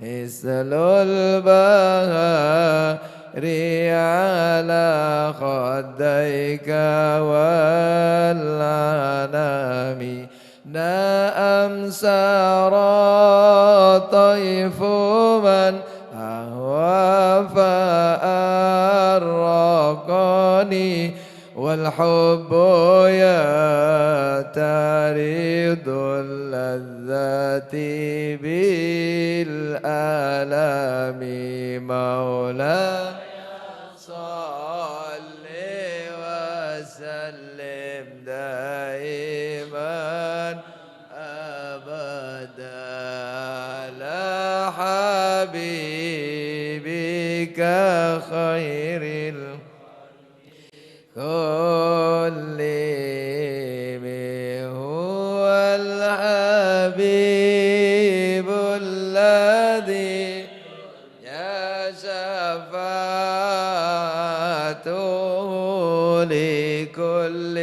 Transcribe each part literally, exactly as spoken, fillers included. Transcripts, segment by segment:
مثل البحر على خديك والأنام. نعم سرى طيف من أهوى فأرقني، والحب يطرد اللذات بالآلام. مولاي صل وسلم دائما أبدا على حبيبك خير الخلق كلهم. هو الحبيب الذي يا شفاعته لكل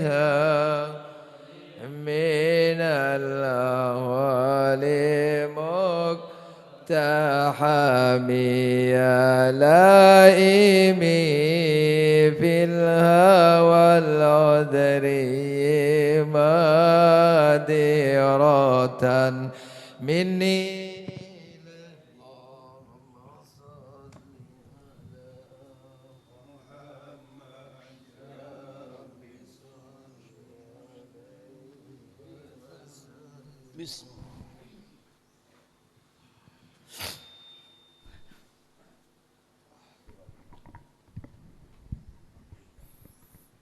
هام من الأهوال مقتحم. يا لائمي في الهوى العذري مادرة مني. بسم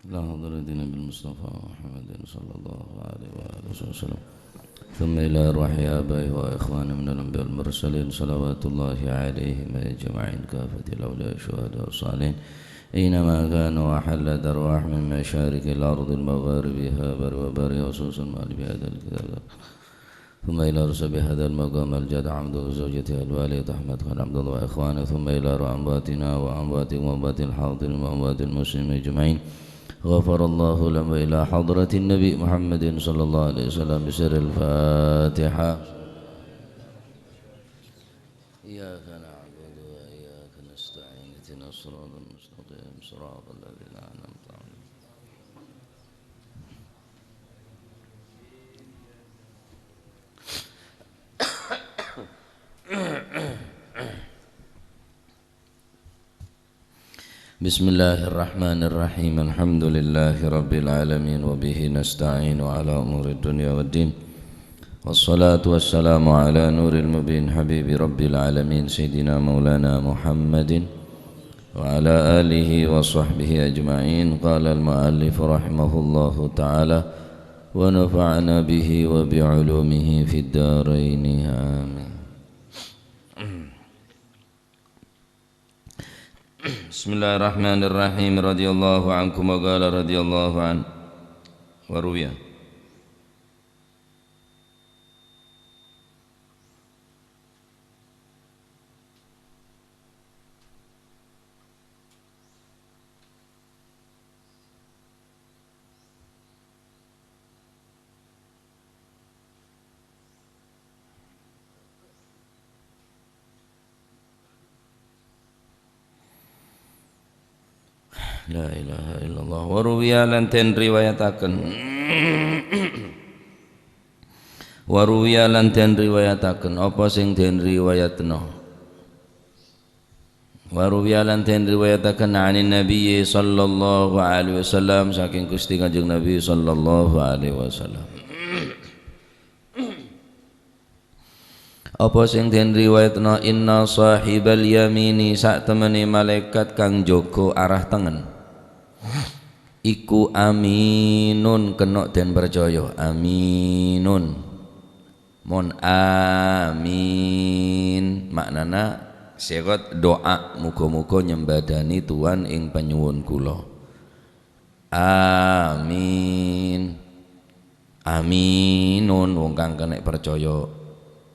إلى حضرة نبي المصطفى محمد صلى الله عليه وآله وسلم. ثم إلى أرواح آبائه وإخوانه من الأنبياء والمرسلين، صلوات الله عليهم أجمعين، كافة الأولياء والشهداء والصالحين، أينما كانوا وحلت أرواحهم من مشارق الأرض لمغاربها، بر وبر، خصوصا مؤلف هذا الكتاب. ثم إلى رسل بهذا المقام الجد عبده وزوجته الوالد أحمد خان عبد الله وإخوانه، ثم إلى أرواح أمواتنا وأمواتكم وأموات الحاضرين وأموات المسلمين أجمعين. غفر الله لهم وإلى حضرة النبي محمد صلى الله عليه وسلم بسر الفاتحة. إياك نعبد وإياك نستعين، اهدنا الصراط المستقيم، صراط الذين أنعمت عليهم. بسم الله الرحمن الرحيم. الحمد لله رب العالمين، وبه نستعين على أمور الدنيا والدين. والصلاة والسلام على نور المبين، حبيب رب العالمين، سيدنا مولانا محمد وعلى آله وصحبه أجمعين. قال المؤلف رحمه الله تعالى: ونفعنا به وبعلومه في الدارين، آمين. بسم الله الرحمن الرحيم. رضي الله عنكم، وقال رضي الله عنه، وروي. La ilaha illallah. Wa ruwiya lan den riwayataken. Wa ruwiya lan den riwayataken. Apa sing den riwayatno? Wa ruwiya lan den riwayataken anin Nabi sallallahu alaihi wasallam, saking Gusti Kanjeng Nabi sallallahu alaihi wasallam. Apa sing den riwayatno, inna sahibal yamini, sak temene malaikat kang jaga arah tengen, iku aminun, kena den percaya, aminun. Mon amin, maknana sigot doa, muga-muga nyembadani Tuhan ing panyuwun kula. Amin. Aminun, wong kang kena percaya.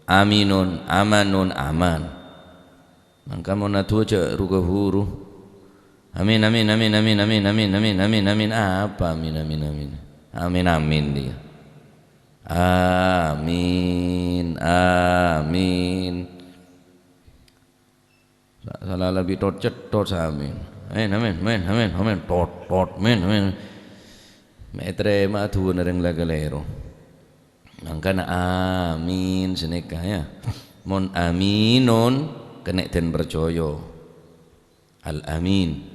Aminun, amanun, aman. Mangka mon adu'a ja' ruga huru. Amin, amin, amin, amin, amin, amin, amin, amin, amin. Apa amin, amin, amin? Amin, amin, dia. Amin, amin. bi' tot-cettot samèyan. Amin, amin, amin, amin, amin, tot, tot, amin, amin. Mè' ètarèma aduwâna rèng la kalèro. Mangkana amin sanèka, ya. Mon aminun, kennè' dân parcaya. Al-Amin.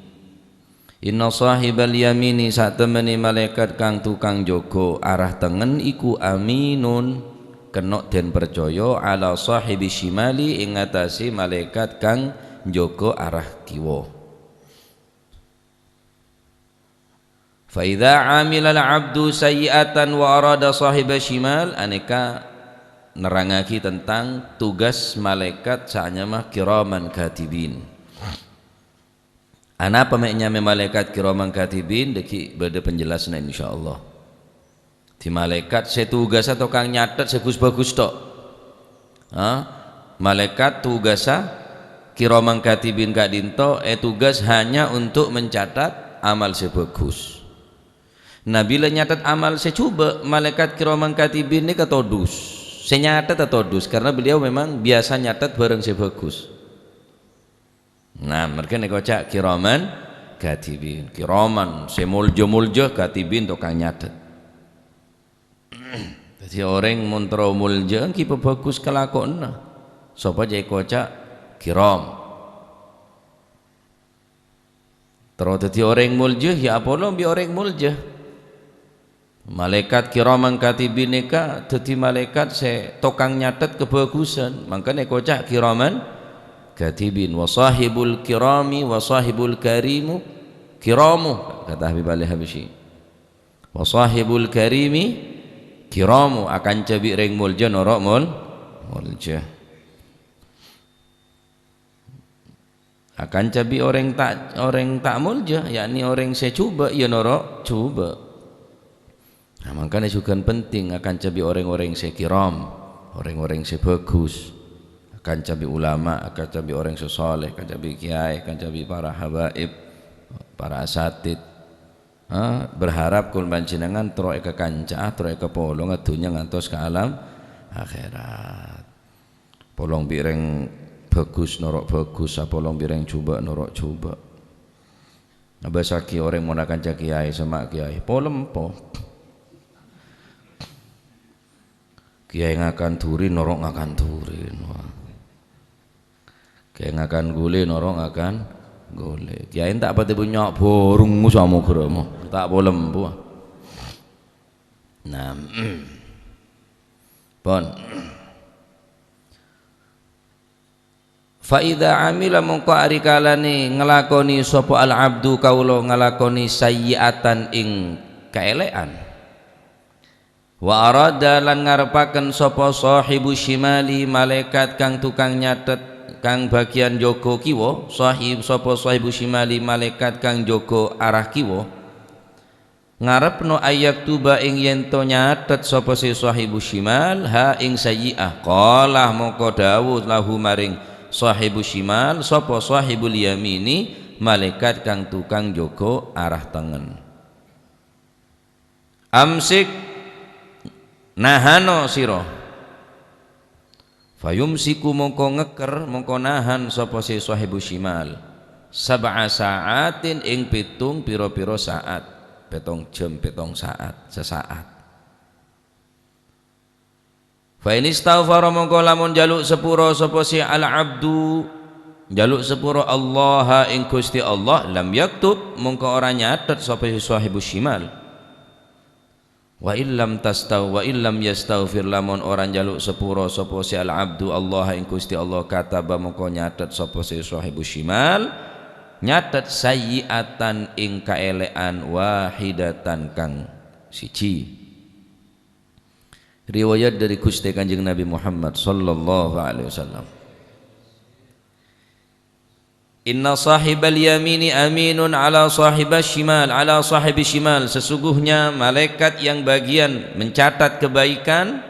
Inna shahibal yamini, satemmanè malaèkat kang tukang jâgâ arah tengngen iku aminun, kenno' dân parcaya, ala shahibi shimali, ing attasè malaèkat kang jâgâ arah kiwa. Fa idza amilal abdu sayyi'atan wa arada shahiba shimal, anèka nerrangngaghi tentang tugas malaèkat sè anyama kiraman katibin. Anapa mè' nyamè malaèkat kiraman katibin? Dhâggi' bâdâ penjelasanna, insyaallah. Dhi malaèkat sè tugassa tokang nyatet sè ghus-bhâghus tok. Ha? Malaèkat tugassa kiraman katibin ka'dinto ètugas hanya untuk mencatat amal sè bhâghus. Nah, bilâ nyatet amal sè jhubâ', malaèkat kiraman katibin nèka todus. Sè nyatet todus, karena beliau memang biasa nyatet bhârâng sè bhâghus. Nah, mereka nèka oca' kiraman katibin. Kiraman, sè molja-molja, katibin tokang nyatet. Dhâddhi orèng mon terro molja, ènggi pabhâghus kalakowanna. Sopajâ èkoca' kiram. Terro dhâddhi orèng molja, ya apolong bi' orèng molja. Malaèkat kiraman katibin nèka dhâddhi malaèkat sè tokang nyatet kabhâghusân, mangkana èkoca' kiraman katibin. "Wa shahibul kirami wa shahibul karimu kiramu," kata Habib Ali Habsyi. "Wa shahibul karimi kiramu," akanca bi' rèng molja noro' mol-, molja. Akanca bi' orèng ta', orèng ta' molja, yakni orèng sè jhubâ', ya noro' jhubâ'. Nah, mangkana jhughân penting akanca bi' orèng-orèng sè kiram, orèng-orèng sè bhâghus. Akanca bi' ulama, akanca bi' orèng sè shaleh, akanca bi' kèyaè, akanca bi' para habaib, para asatid. Ha, berharap kaulâ panjhennengngan terro èkakanca'a, terro èkapolonga dhunnya ngantos ka alam akhèrat. Polong bi' rèng bhâghus noro' bhâghus, apolong bi' rèng jhubâ' noro' jhubâ'. Abâsaghi orèng mon akanca kèyaè, sèma' kèyaè, polem po. Kèyaè ngakan dhurin, noro' ngakan dhurin. Wah. Kèyaè ngakan ghulè, noro' ngakan ghulè. Kèyaè ta' patè bânnya' bhârung, samoghârâ mo. Ta' polem po. Nah, pon. Fa idza amila, mongko arikalane nglakone sapa al-abdu, kaula nglakone, sayyi'atan, ing kaele'an. Wa arada, lan ngarepaken sapa shahibu shimali, malaikat kang tukang nyatet, kang bagian jaga kiwa, sahib, sapa shahibu shimali, malaikat kang jaga arah kiwa. Ngarepno ayyaktuba ing yen to nyatet sapa se sahibu shimal, ha ing sayyi'ah. Qala mongko dawuh lahu maring sahibu shimal, sapa sahibul yamini, malaikat kang tukang jaga arah tengen. Amsik, nahano sira. Fayumsiku mongko ngeker, mongko nahan sapa se sahibu shimal. Sab'a sa'atin ing pitung pira-pira saat. Petong jam, petong saat, sesaat. Fa in istaghfara mongko lamun jaluk sepuro sapa se al-abdu, jaluk sepuro Allah ing Gusti Allah, lam yaktub mongko ora nyatet sapa se sahibu shimal. Wa illam tastau-, wa illam yastaghfir, lamun ora njaluk sepuro sapa se al-abdu Allah ing Gusti Allah, kataba mongko nyatet sapa se sahibu shimal, nyatet sayyi'atan ing kaele'an wahidatan kang siji. Riwayat dari Gusti Kanjeng Nabi Muhammad sallallahu alaihi wasallam. Inna sahibal yamini aminun ala sahibas shimal, ala sahibis shimal. Sesungguhnya malaikat yang bagian mencatat kebaikan,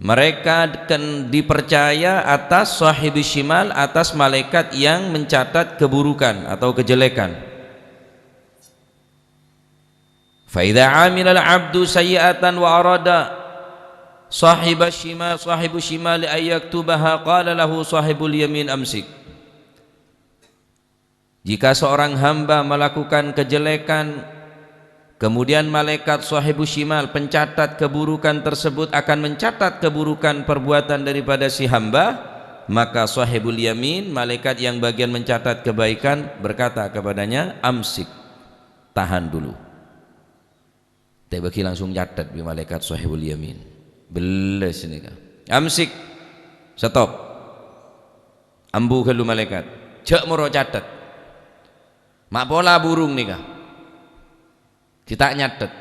mereka akan dipercaya atas sahibis shimal, atas malaikat yang mencatat keburukan atau kejelekan. Fa idza amila al-'abdu sayyi'atan wa arada sahiba shima-, sahibu shimali an yaktubaha, qala lahu sahibul yamin, "Amsik." Jika seorang hamba melakukan kejelekan, kemudian malaikat sahibus syimal, pencatat keburukan tersebut, akan mencatat keburukan perbuatan daripada si hamba, maka sahibul yamin, malaikat yang bagian mencatat kebaikan, berkata kepadanya, "Amsik, tahan dulu." Ta' èbâghi, langsung catet bi' malaikat sahibul yamin. Bellâs nèka. "Amsik. Stop. Ambu ghâllu, malaikat. Jhâ' moro catet. Ma' pola burung nèka. Ghi' ta' nyatet."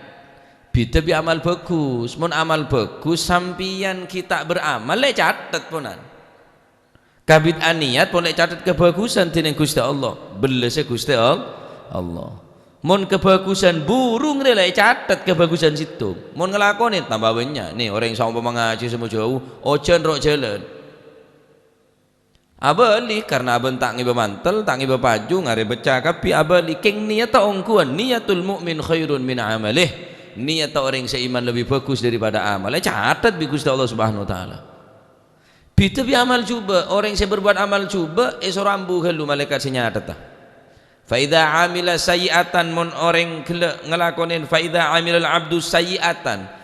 Bhidhâ bi' amal bhâghus. Mon amal bhâghus, sampèyan ghi' ta' beramal, la ècatet ponan. Kabit aniyat pon la ècatet kabhâghusân dhinèng Ghustè Allah. Bellâsè Ghustè All-, Allah. Mon kabhâghusân burung rè la ècatet kabhâghusân sèttong. Mon ngalakonè tamba bânnya'. Nè, orèng sè ompama ngajhi sè majâu, ojhân ro' jhâlân. Abâli, karna abâ' ta' ngibâ mantel, ta' ngibâ pajung, arè beccè kabbhi abâli. Kèng niyatta ongghuwân, "Niyatul mu'min khairun min amalih." Niyatta orèng sè iman lebbi bhâghus daripada amal. Ècatet bi' Ghustè Allah Subhanahu wa Ta'ala. Bhidhâ bi' amal jhubâ', orèng sè berbuat amal jhubâ' èsoro ambu ghâllu malaikat sè nyatetta. "Fa idza amila sayyi'atan," mon orèng ghellâ' ngalakonè, "fa idza amilal abdu sayyi'atan,"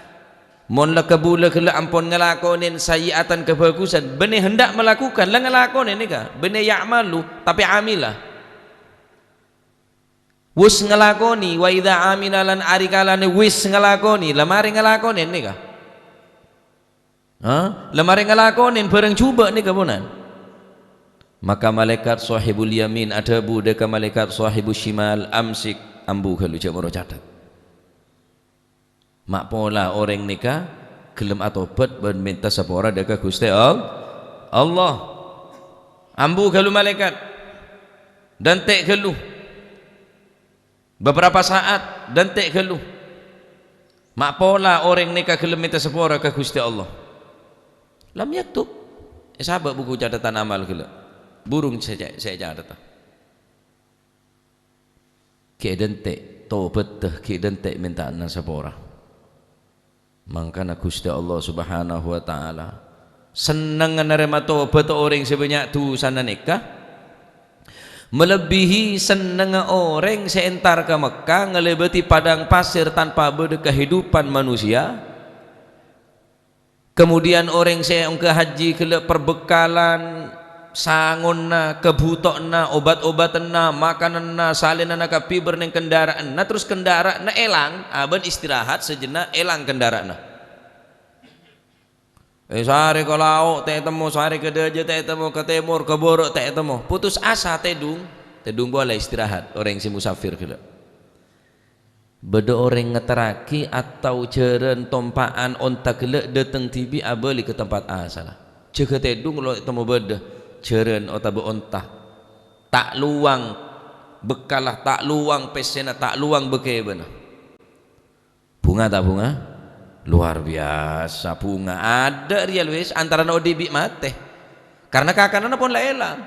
mon la kabulâ ghellâ' ampon ngalakonè sayyi'atan kabhâghusân, bânnè hendak melakukan, la ngalakonè nèka, bânnè ya'malu, tapè amila. Wis ngalakonè, wa idza amila lan arikalane wis ngalakonè, la marè ngalakonè nèka. Ha? La marè ngalakonè bhârâng jhubâ' nèka ponan. Maka malaikat sahibul yamin adhâbu dâ' ka malaikat sahibus syimal, "Amsik, ambu ghâllu, jhâ' moro catet." Ma' pola orèng nèka ghellem atobhât bân mènta sapora dâ' ka Ghustè All-, Allah. Ambu ghâllu malaikat, dântè' ghâllu. Beberapa saat, dântè' ghâllu. Ma' pola orèng nèka ghellem mènta sapora ka Ghustè Allah. Lam yaktub. Èsabâ' buku catetan amal ghellâ'. Burung sè, sè ècatetta. Ghi' èdântè' tobhâddhâ, ghi' èdântè' mènta'anna sapora. Mangkana Ghustè Allah Subhanahu wa Ta'ala sennengnga narèma tobhât orèng sè bânnya' dhusana nèka, malebbihi sennengnga orèng sè entar ka Mekkah ngalèbâti padang pasir tanpa bâdâ kahidupan manusia. Kemudian orèng sè ongghâ hajji ghellâ' perbekalan, sangona, kabhutowanna, obat-obatanna, makananna, salènana kabbhi bâr neng kendara'anna, terros kendara'anna èlang, abân istirahat sejenak, èlang kendara'anna. Eh, sarè ka lao' ta' ètemmo, sarè ka dâjâ ta' ètemmo, ka tèmor, ka bârâ' ta' ètemmo. Putus asa, tèdung. Tèdung polè istirahat, orèng sè musafir ghellâ'. Bâdâ orèng ngeterraghi atau jhârân tompa'an onta ghellâ' dâteng dhibi' abâli ka tempat asalla. Jâgâ tèdung lo' ètemmo bâdâ jhârân otabâ onta. Ta' lowang bekkalla, ta' lowang pèssèna, ta' lowang bâkèbâna. Bhunga ta' bhunga? Luar biasa bhunga. Adâ' rèya, wis, antarana odi' bi' matè. Karna kakananna pon la èlang.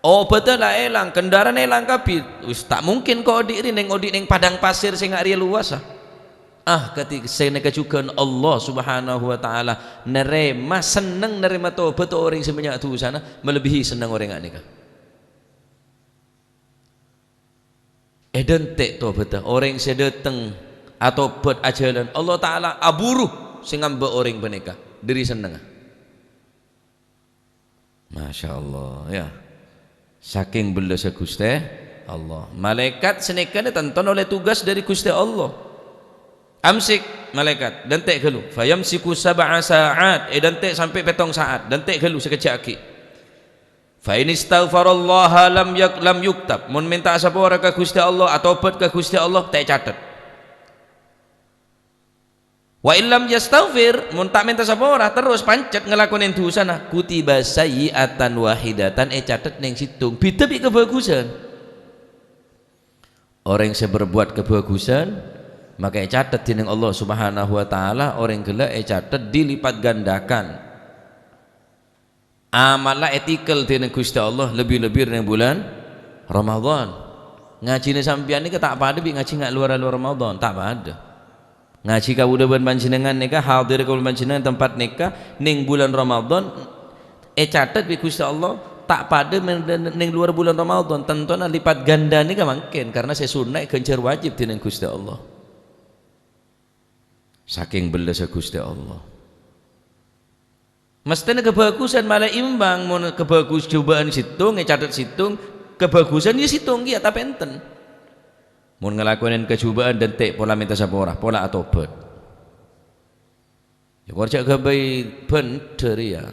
Obhâddhâ la èlang, kendaraan èlang kabbhi. Wis ta' mungkin ko' odi' rè neng odi' neng padang pasir sè nga' rèya lowassa. Ah, kati-, sanèka jhughân Allah Subhanahu wa Ta'ala narèma, senneng narèma tobhât orèng sè bânnya' dhusana, malebbihi senneng orèng nga' nèka. Èdântè' tobhâddhâ, orèng sè dâteng atobhât ajhâlân, Allah Ta'ala aburu sè ngambâ' orèng panèka dâri sennengnga. Masya Allah, ya. Sakèng bellâssa Ghustè Allah. Malaèkat sanèka nè tanto nolè tugas dâri Ghustè Allah. "Amsik, malaèkat, dântè' ghâllu." Fayamsiku sab'a sa'at, èdântè' sampè' pèttong sa'at, dântè' ghâllu sakejjhâ' aghi'. "Fa in istaghfarallaha lam yak-, lam yuktab." Mon mènta sapora ka Ghustè Allah, atobhât ka Ghustè Allah, ta' ècatet. "Wa illam yastaghfir," mon ta' mènta sapora, terros pancet ngalakonè dhusana, "kutiba sayyi'atan wahidatan," ècatet neng sèttong. Bhidhâ bi' kabhâghusân. Orèng sè berbuat kabhâghusân, maka ècatet dhinèng Allah Subhanahu wa Ta'ala, orèng ghellâ' ècatet dilipat gandakan. Amalla ètèkèl dhinèng Ghustè Allah, lebbi-lebbi neng bulân Ramadhan. Ngajhina sampèyan nèka ta' padâ bi' ngajhi nga' lowar-lowar Ramadhan, ta' padâ. Ngajhi kaulâ bân panjhennengngan nèka, hadir kaulâ bân panjhennengngan tempat nèka, neng bulân Ramadhan, ècatet bi' Ghustè Allah, ta' padâ men-, neng luar bulan Ramadan, tantona lipat gandâ nèka mangkèn, karena sè sonnat ghânjhâr wajib dhinèng Ghustè Allah. Sakèng bellâssa Ghustè Allah. Mesthèna kabhâghusân malè imbang, mon kabhâghus-, cobâ'ân sèttong, ècatet sèttong, kabhâghusân yâ sèttong kèya, tapè enten. Mon ngalakonè kacobâ'ân dântè' pola mènta sapora, pola atobhât. Yâ, kor jhâ' ghâbây bhender, yâ.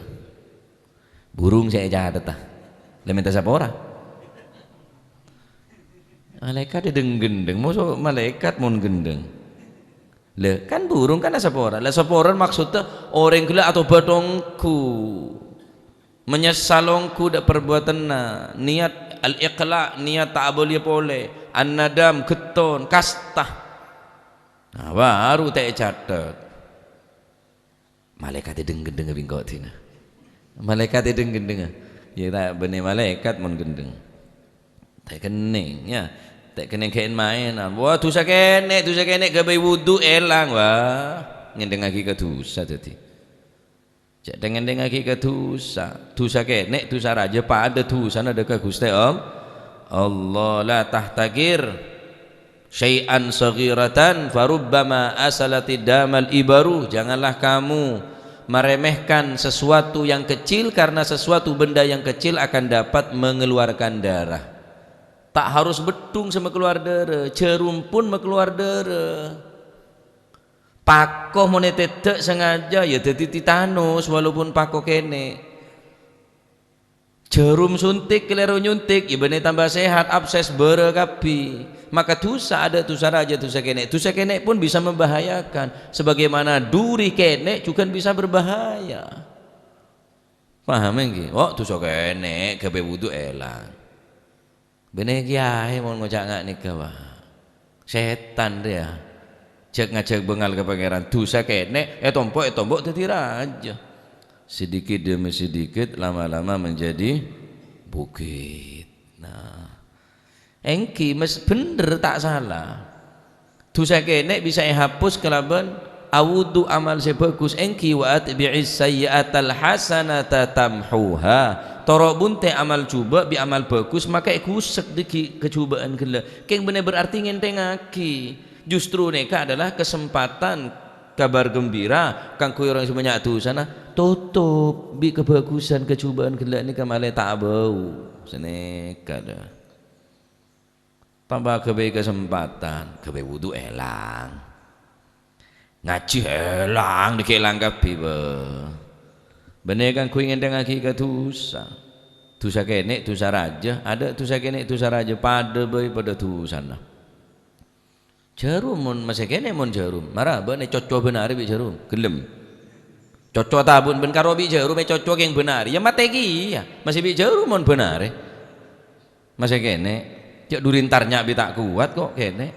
Burung sè ècatet, ah. La mènta sapora. Malaèkat è dhâng-ghândhâng, moso malaèkat mon ghândhâng. Lha, kan burung kan asapora. La sapora maksoddhâ orèng ghellâ' atobhât ongghu. Menyesal ongghu dâ' parbuwâtanna. Niat al-iqla', niat ta' abâliyâ polè. An-nadam, ghetton, kasta. Nah, baru ta' ècatet. Malaèkat è dhâng-ghândhângnga bi' engko' dinah. Malaèkat è dhâng-ghândhângnga. Yâ, ta' bânnè malaèkat mon ghândhâng. Ta' kennèng, yâ. Ta' kennèng ghâ'-maènan. Wah, dhusa kènè', dhusa kènè', ghâbây wudu, èlang. Wah, ngèndhingngaghi ka dhusa dhâddhi. Jhâ' ta' ngèndhingngaghi ka dhusa. Dhusa kènè', dhusa rajâ padâ dhusana dâ' ka Ghustè All-, Allah. La tahtaqir syai'an shaghiratan farubbama asalatid damal ibaru. Janganlah kamu meremehkan sesuatu yang kecil, karena sesuatu benda yang kecil akan dapat mengeluarkan darah. Ta' harus beddhung sè makalowar dârâ, jhârum pon makalowar dârâ. Pako mon ètèdhâ' sangajâ, yâ dhâddhi tetanos, walaupun pako kènè'. Jhârum suntik kalèro nyuntik, yâ bânnè tamba sehat, abses bârâ kabbhi. Maka dhusa adâ' dhusa rajâ, dhusa kènè'. Dhusa kènè' pon bisa membahayakan, sebagaimana duri kènè' jhughân bisa berbahaya. Paham ènggi? Oh, dhusa kènè', ghâbây wudu èlang. Bânnè kèyaè mon ngoca' nga' nèka, Pak. Sètan rèya. Jhâk-ngajhâk bângal ka Pangèran, dhusa kènè', ètompo', ètompo' dhâddhi rajâ. Sedikit demi sedikit, lama-lama menjadi bukit. Nah. Ènggi, mes-, bhendher ta' sala. Dhusa kènè' bisa èhapus kalabân awudu amal sè bhâghus, ènggi, "Wa atbi'is sayyi'atal hasanata tamhuha." Toro' bunte' amal jhubâ' bi' amal bhâghus, maka èghusek dhâggi' kajhubâ'ân ghellâ'. Kèng bânnè berarti ngènthèngngaghi. Justru nèka adalah kesempatan kabar gembira kaangghuy orèng sè bânnya' dhusana. Totop bi' kabhâghusân kajhubâ'ân ghellâ' nèka malè ta' abâu. Sanèka, dâ. Tamba ghâbây kasempatan, ghâbây wudu èlang. Ngajhi èlang, dhâggi' èlang kabbhi, bâ. Bânnè kaangghuy ngènthèngngaghi ka dhusa. Dhusa kènè', dhusa rajâ, adâ' dhusa kènè', dhusa rajâ, padâ bhâi padâ dhusana. Jhârum mon masè kènè' mon jhârum, mara bâ'na ècocco bân arè bi' jhârum, ghellem. Cocco atabun bân karo bi' jhârum ècocco kèng bân arè, yâ matè kèya, masè bi' jhârum mon bân arè. Masè kènè', jhâ' duri entar nya' bi' ta' kowat ko' kènè'.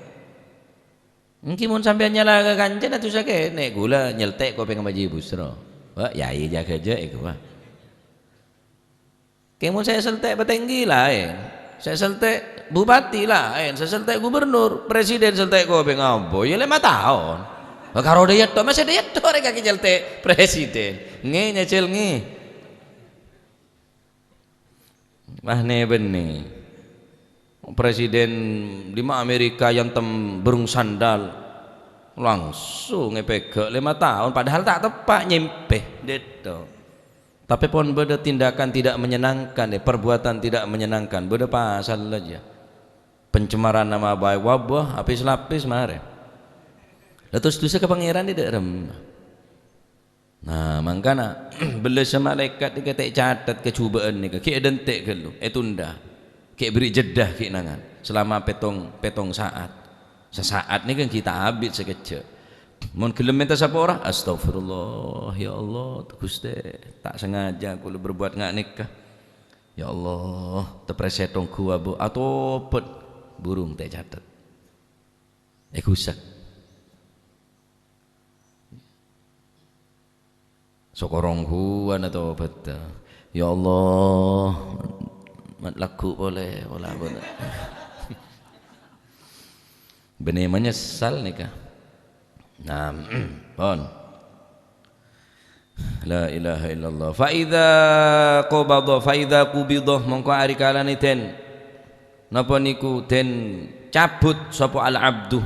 Ènggi mon sampèyan nyala ka kancana dhusa kènè', ghulâ nyèltè' kopèngnga Haji Busro. Wah, yâ, iyâ, jâgâ jâ' èko, wah. Kèng mon sè èsèltè' patèngghi laèn, sè èsèltè' bupati laèn, sè èsèltè' gubernur, presiden sèltè' kopèng ambo, yâ lèma taon. Wah, karo dâ' iyâ tho, masè dâ' iyâ tho rè kakè nyèltè' presiden. Ngè, nyècèl ngè. Wah, nè-bânnè. Presiden dimma Amerika nyèntem bârung sandal, langsung èpèghâ' lèma taon, padahal ta' teppa' nyèmpè, dâ' iyâ tho. Tapè pon bâdâ tindakan tidak menyenangkan, yâ, perbuatan tidak menyenangkan, bâdâ pasal jâ. Pencemaran nama baik, wabah, apis-lapis marè. Lah, terros dhusa ka Pangèran dâ' remma. Nah, mangkana, bellâssa malaèkat nèka ta' ècatet kajhubâ'ân nèka, ghi' èdântè' ghâllu, ètunda. Ghi' èberri' jeda ghi' nangan, selama pèttong, pèttong sa'at. Sasa'at nèka ghi' ta' abit sakejjhâ'. Mon ghellem mènta sapora, "Astagfirullah, ya Allah, Ghustè, ta' sengaja kaulâ berbuat nga' nèka. Ya Allah, taprèsèt ongghu, Bu, atobhât." Bhurung ta' ècatet. Èghusek. Sokor ongghuwân atobhât. Ya Allah, mat lagghu' polè, pola, pola. Bânnè manyessal nèka. Nah, pon. La ilaha illallah. Fa idza qabadha, fa idza qubidha, mongko ari kalane den, napa niku, den cabut sapa al-abdu,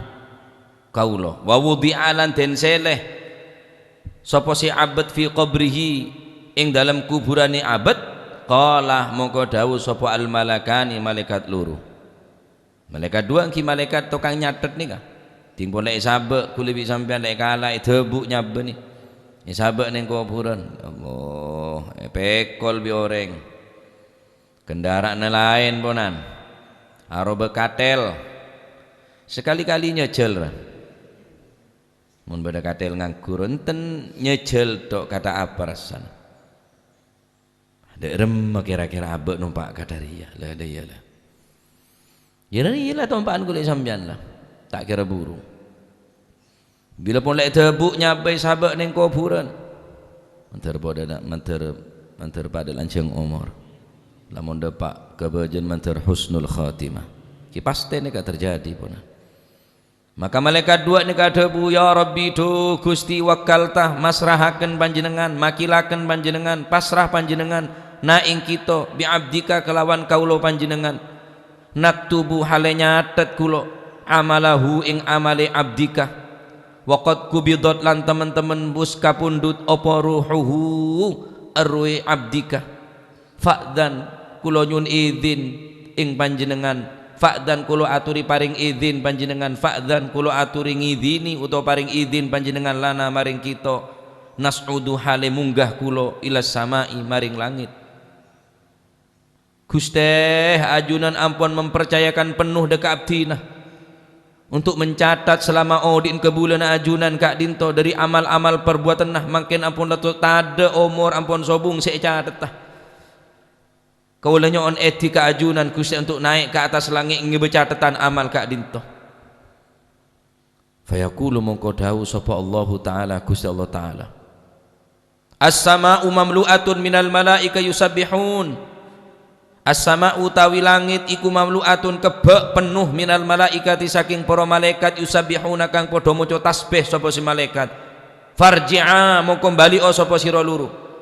kaula. Wa wudi'a, lan den sele sapa si abd fi qabrihi, ing dalem kuburane abd. Qala, mongko dawuh sapa al-malakani, malaikat loro. Malaikat duwâ' enggi malaikat tokang nyatet nèka. Ding pon lè' èsabâ' ghulâ bi' sampèyan, lè' kala èdhâbu' nyabâ nè. Èsabâ' neng kobhurân. Ya Allah, èpèkol bi' orèng. Kendara'anna laèn ponan. Aroba katèl. Sakali-kali nyajhâl, ra. Mon bâdâ katèl nganggur, enten nyajhâl tho' kata apa rassana. Dâ' remma kèra-kèra abâ' nompa' ka dâriyâ. La, la, iyâ, la. Iyâ, la, iyâ, la, tompa'an ghulâ sampèyan, la. Ta' kèra buru. Bilâ pon lè' èdhâbu' nyabâ èsabâ' neng kobhurân. Mandhâr padâ na-, mandhâr, mandhâr padâ lanjhâng omor. Lamon dâpa' kabâjâna mandhâr husnul khatimah. Kè pastè nèka terjadi, ponan. Maka malaikat duwâ' nèka adhâbu, "Ya Rabbi, dhu Ghustè, wakkalta, masrahaken Panjhennengngan, makkèlaken Panjhennengngan, pasra Panjhennengngan, na ing kèto, bi abdika, kalawan kaulâ Panjhennengngan. Naktubu, hale nyatet kaulâ, amalahu, ing amale abdika. Wa qad qubidat, lan temen-temen wus kapondhut apa ruhuhu, erruhe abdika." Fa'dzan, kaulâ nyo'on idhin ing Panjhennengngan. Fa'dzan, kaulâ atori parèng idhin Panjhennengngan. Fa'dzan, kaulâ atori ngidhini utawa parèng idhin Panjhennengngan lana marèng kèto. Nas'udu, hale mongghâ kaulâ, ilas sama'i, marèng langngèt. Ghustè, ajunan ampon mempercayakan penuh dâ' ka abdhina. Untuk mencatat selama odi'na kabulâna ajunan ka'dinto dâri amal-amal parbuwâtanna, mangkèn ampon la to-, tadâ' omor, ampon sobung sè ècathetta. Kaulâ nyo'on èdhi ka ajunan, Ghustè, untuk naè' ka attas langngèt ngèbâ cathetan amal ka'dinto. Fayaqulu, mongko dhâbu sapa Allahu Ta'ala, Ghustè Allah Ta'ala, "As-sama'u mamlu'atun minal mala'ika yusabbihun." As-sama'u utawi langngèt iku mamlu'atun kebbhâ' penno minal mala'ikati sakèng para malaèkat yusabbihuna kang padha maca tasbih sapa si malaèkat. Farji'a, mongko bali'a sapa sira loro.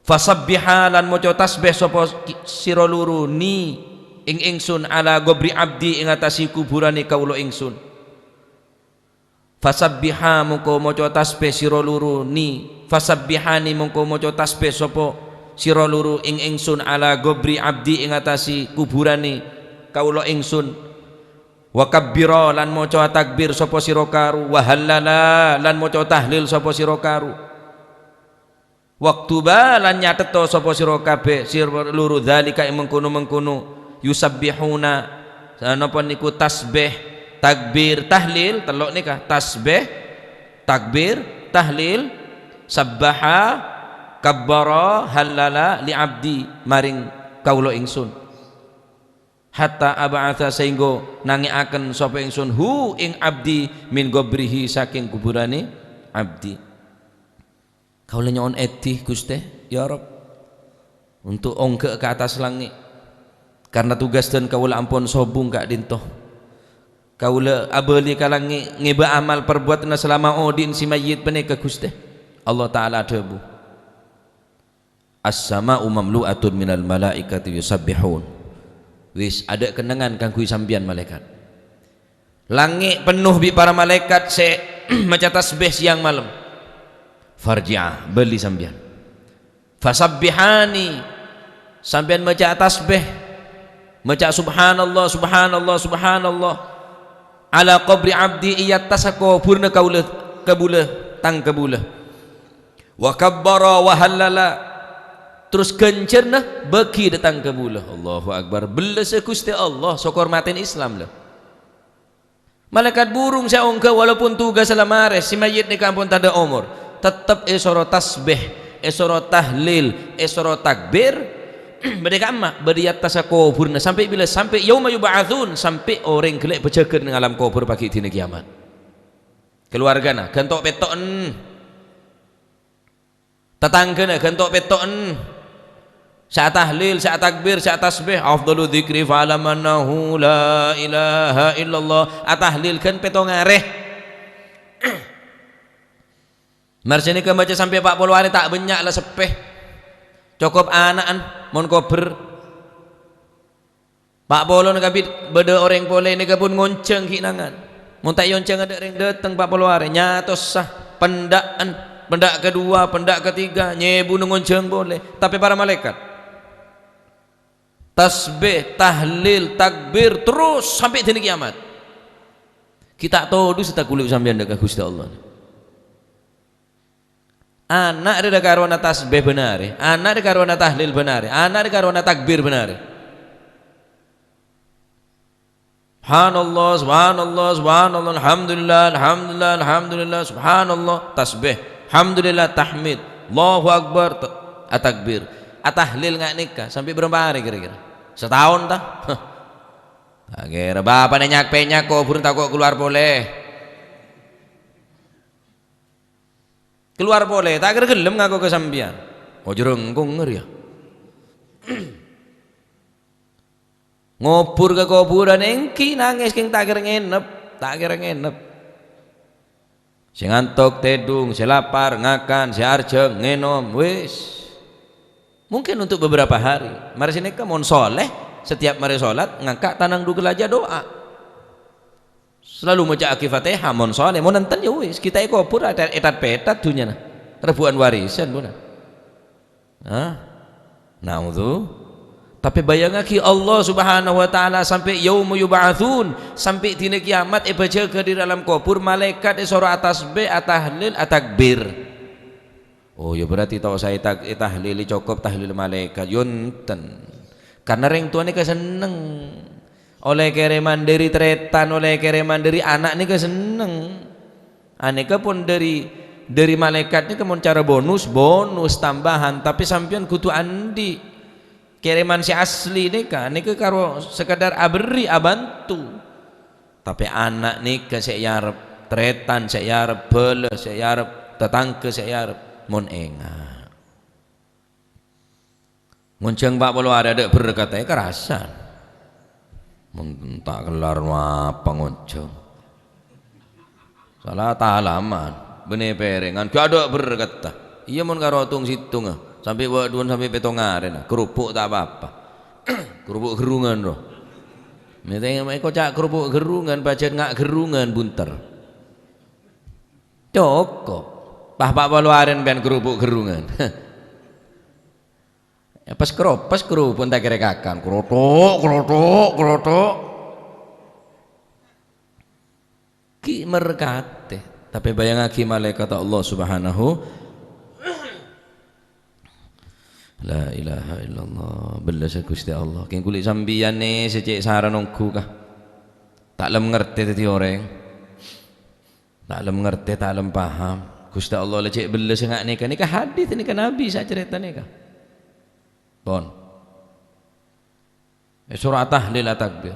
Fasabbiha, lan maca tasbih sapa ki-, sira loro ni ing ingsun ala qabri abdi ing atase kuburane kaula ingsun. Fasabbiha, mongko maca tasbih sira loro ni, fasabbihani, mongko maca tasbih sapa sira loro ing ingsun, ala qabri abdi, ing atase kuburane kaula ingsun. Wa kabbira, lan maca takbir sapa sira karu, wa hallala, lan maca tahlil sapa sira karu. Waktuba, lan nyatetto sapa sira kabeh, sira loro, dzalika, ing mengkono-mengkono, yusabbihuna, sanapa niku tasbih, takbir, tahlil, tello' neka, tasbih, takbir, tahlil, sabbaha, kabbara, hallala, li abdi, maring kaula ingsun. Hatta ab'atsa, saengga nange'aken sapa ingsun, hu, ing abdi, min qabrihi, saking kuburane abdi. Kaula nyo'on edi, Guste, ya Rabb, untuk ongga' ka attas langnge', karna tugas dan kaula ampon sobung ka'dinto. Kaula abali ka langnge' ngeba amal parbuatanna salama odhi'na si mayyit paneka, Guste. Allah Ta'ala adhabu, "As-sama'u mamlu'atun minal malaikati yusabbihun." Wis, adha' kennengngan kaangguy sampeyan, malaekat. Langnge' penno bi' para malaekat se maca tasbih seyang malem. Farji'a, bali sampeyan. Fasabbihani, sampeyan maca tasbih, maca subhanallah, subhanallah, subhanallah. Ala qabri abdi, e attassa koburna kaula, kabula, tang kabula. Wa kabbara wa hallala. Terus ganjarna bagi dhateng kabula. Allahu Akbar. Bellessa Guste Allah, sokor matena Islam, lho. Malaekat burung se ongga, walaupun tugas la mare, si mayyit neka ampon tadha' omor, tettep esoro tasbih, esoro tahlil, esoro takbir. Bade kamma, bade e attassa koburna, sampe' bila? Sampe' yauma yub'atsun, sampe' oreng gelle' pajagana neng alam kobur pagi dina kiyamat. Keluargana, ganto' petto'en. Tatanggana ganto' petto'en. Sa'a tahlil, sa'a takbir, sa'a tasbih. Afdalu dzikri fa'lam annahu la ilaha illallah. Atahlil gan pettong are. Mara sanèka maca sampè' pa' polo arè ta' bânnya' la seppè. Cokop ana'an, mon kobher. Pa' polona kabit bâdâ orèng polè nèka pon ngonjhâng ghi' nangan. Mon ta' èonjhâng adâ' rèng dâteng pa' polo arè, nyatossa, pendhâ'ân, pendhâ' kaduwâ, pendhâ' katiga, nyèbuna ngonjhâng polè. Tapè para malaèkat. Tasbih, tahlil, takbir, terros sampè' dina kiamat. Ghi' ta' todus ta' kaulâ sampèyan dâ' ka Ghustè Allah. Ana' rè dâ' karowana tasbih bân arè, ana' rè karowana tahlil bân arè, ana' rè karowana takbir bân arè. Subhanallah, subhanallah, subhanallah, alhamdulillah, alhamdulillah, alhamdulillah, subhanallah, tasbih, alhamdulillah, tahmid, Allahu Akbar, ta-, atakbir, atahlil nga' nèka, sampè' bârâmpa arè kèra-kèra? Sataon, ta? Hah. Ta' kèra, bapa'na nyak-pènyak, kobhurân tako' kalowar polè. Kalowar polè, ta' kèra ghellem ngako ka sampèyan. Oh, jârèngkong ngèr, yâ. Ngobhur ka kobhurân èngghi nangès kèng ta' kèra ngènep, ta' kèra ngènep. Sè ngantok tèdung, sè lapar ngakan, sè arjhâng ngènom, wis. Mungkin untuk beberapa hari. Mara sanèka mon soleh, setiap marè solat ngangka' tanang dhu ghellâjâ du'a. Selalu maca'aghi Fatihah, mon soleh, mon enten ya wis, ghi' ta' èkobhur, ètat-, ètat-pètat dhunnyana. Rebbhu'ân warisan, buna. Hah? Naudzu. Tapè bâjângaghi Allah Subhanahu wa Ta'ala sampè' yauma yub'atsun, sampè' dina kiamat èpajâgâ dâri alam kobhur, malaèkat èsoro atasbih, atahlil, atakbir. Oh, ya berarti ta' osa ètak-, ètahlili, cokop tahlil malaèkat. Yo enten. Karna rèng towa nèka senneng. Ollè kèrèman dâri tarètan, ollè kèrèman dâri ana' nèka senneng. Anèka pon dâri, dâri malaèkat nèka mon cara bonus, bonus tambahan. Tapè sampèyan kodhu andi'. Kèrèman sè asli nèka, nèka karo sekedar aberri', abantu. Tapè ana' nèka sè èarep, tarètan sè èarep, bhâlâ sè èarep, tatangghâ sè èarep, mon enga'. Ngonjhâng pa' polo arè adâ' berkadda èkarassa. Mon ta' kellar apa ngonjhâng. Sala talaman, bânnè pèrèngan, ghi' adâ' berkadda. Iyâ, mon karo tong-sèttonga, sampè' wâ'-, dhuwâ'ân sampè' pètto arèna, kerupuk ta' pa-apa. Kerupuk gerrungan, ro. Mètè ma' èkoca' kerupuk gerrungan, pajhât nga' gerrungan bunter. Cokop. Pas pa' polo arè sampèyan kerupuk gerrungan. Ya, pas kero-, pas kerupuk ta' kèra èkakan. Kerotok, kerotok, kerotok. Ghi' merkatè, tapè bâjângaghi malaèkat Allah Subhanahu. La ilaha illallah, bellâssa Ghustè Allah. Kèng kulâ sampèyan nè sè cè' sara nongghu, ka. Ta' lem ngartè dhâddhi orèng. Ta' lem ngartè, ta' lem paham. Ghustè Allah la cè' bellâssa nga' nèka. Nèka hadis, nèka Nabi sè acarèta nèka. Pon. È soro tahlil atakbir.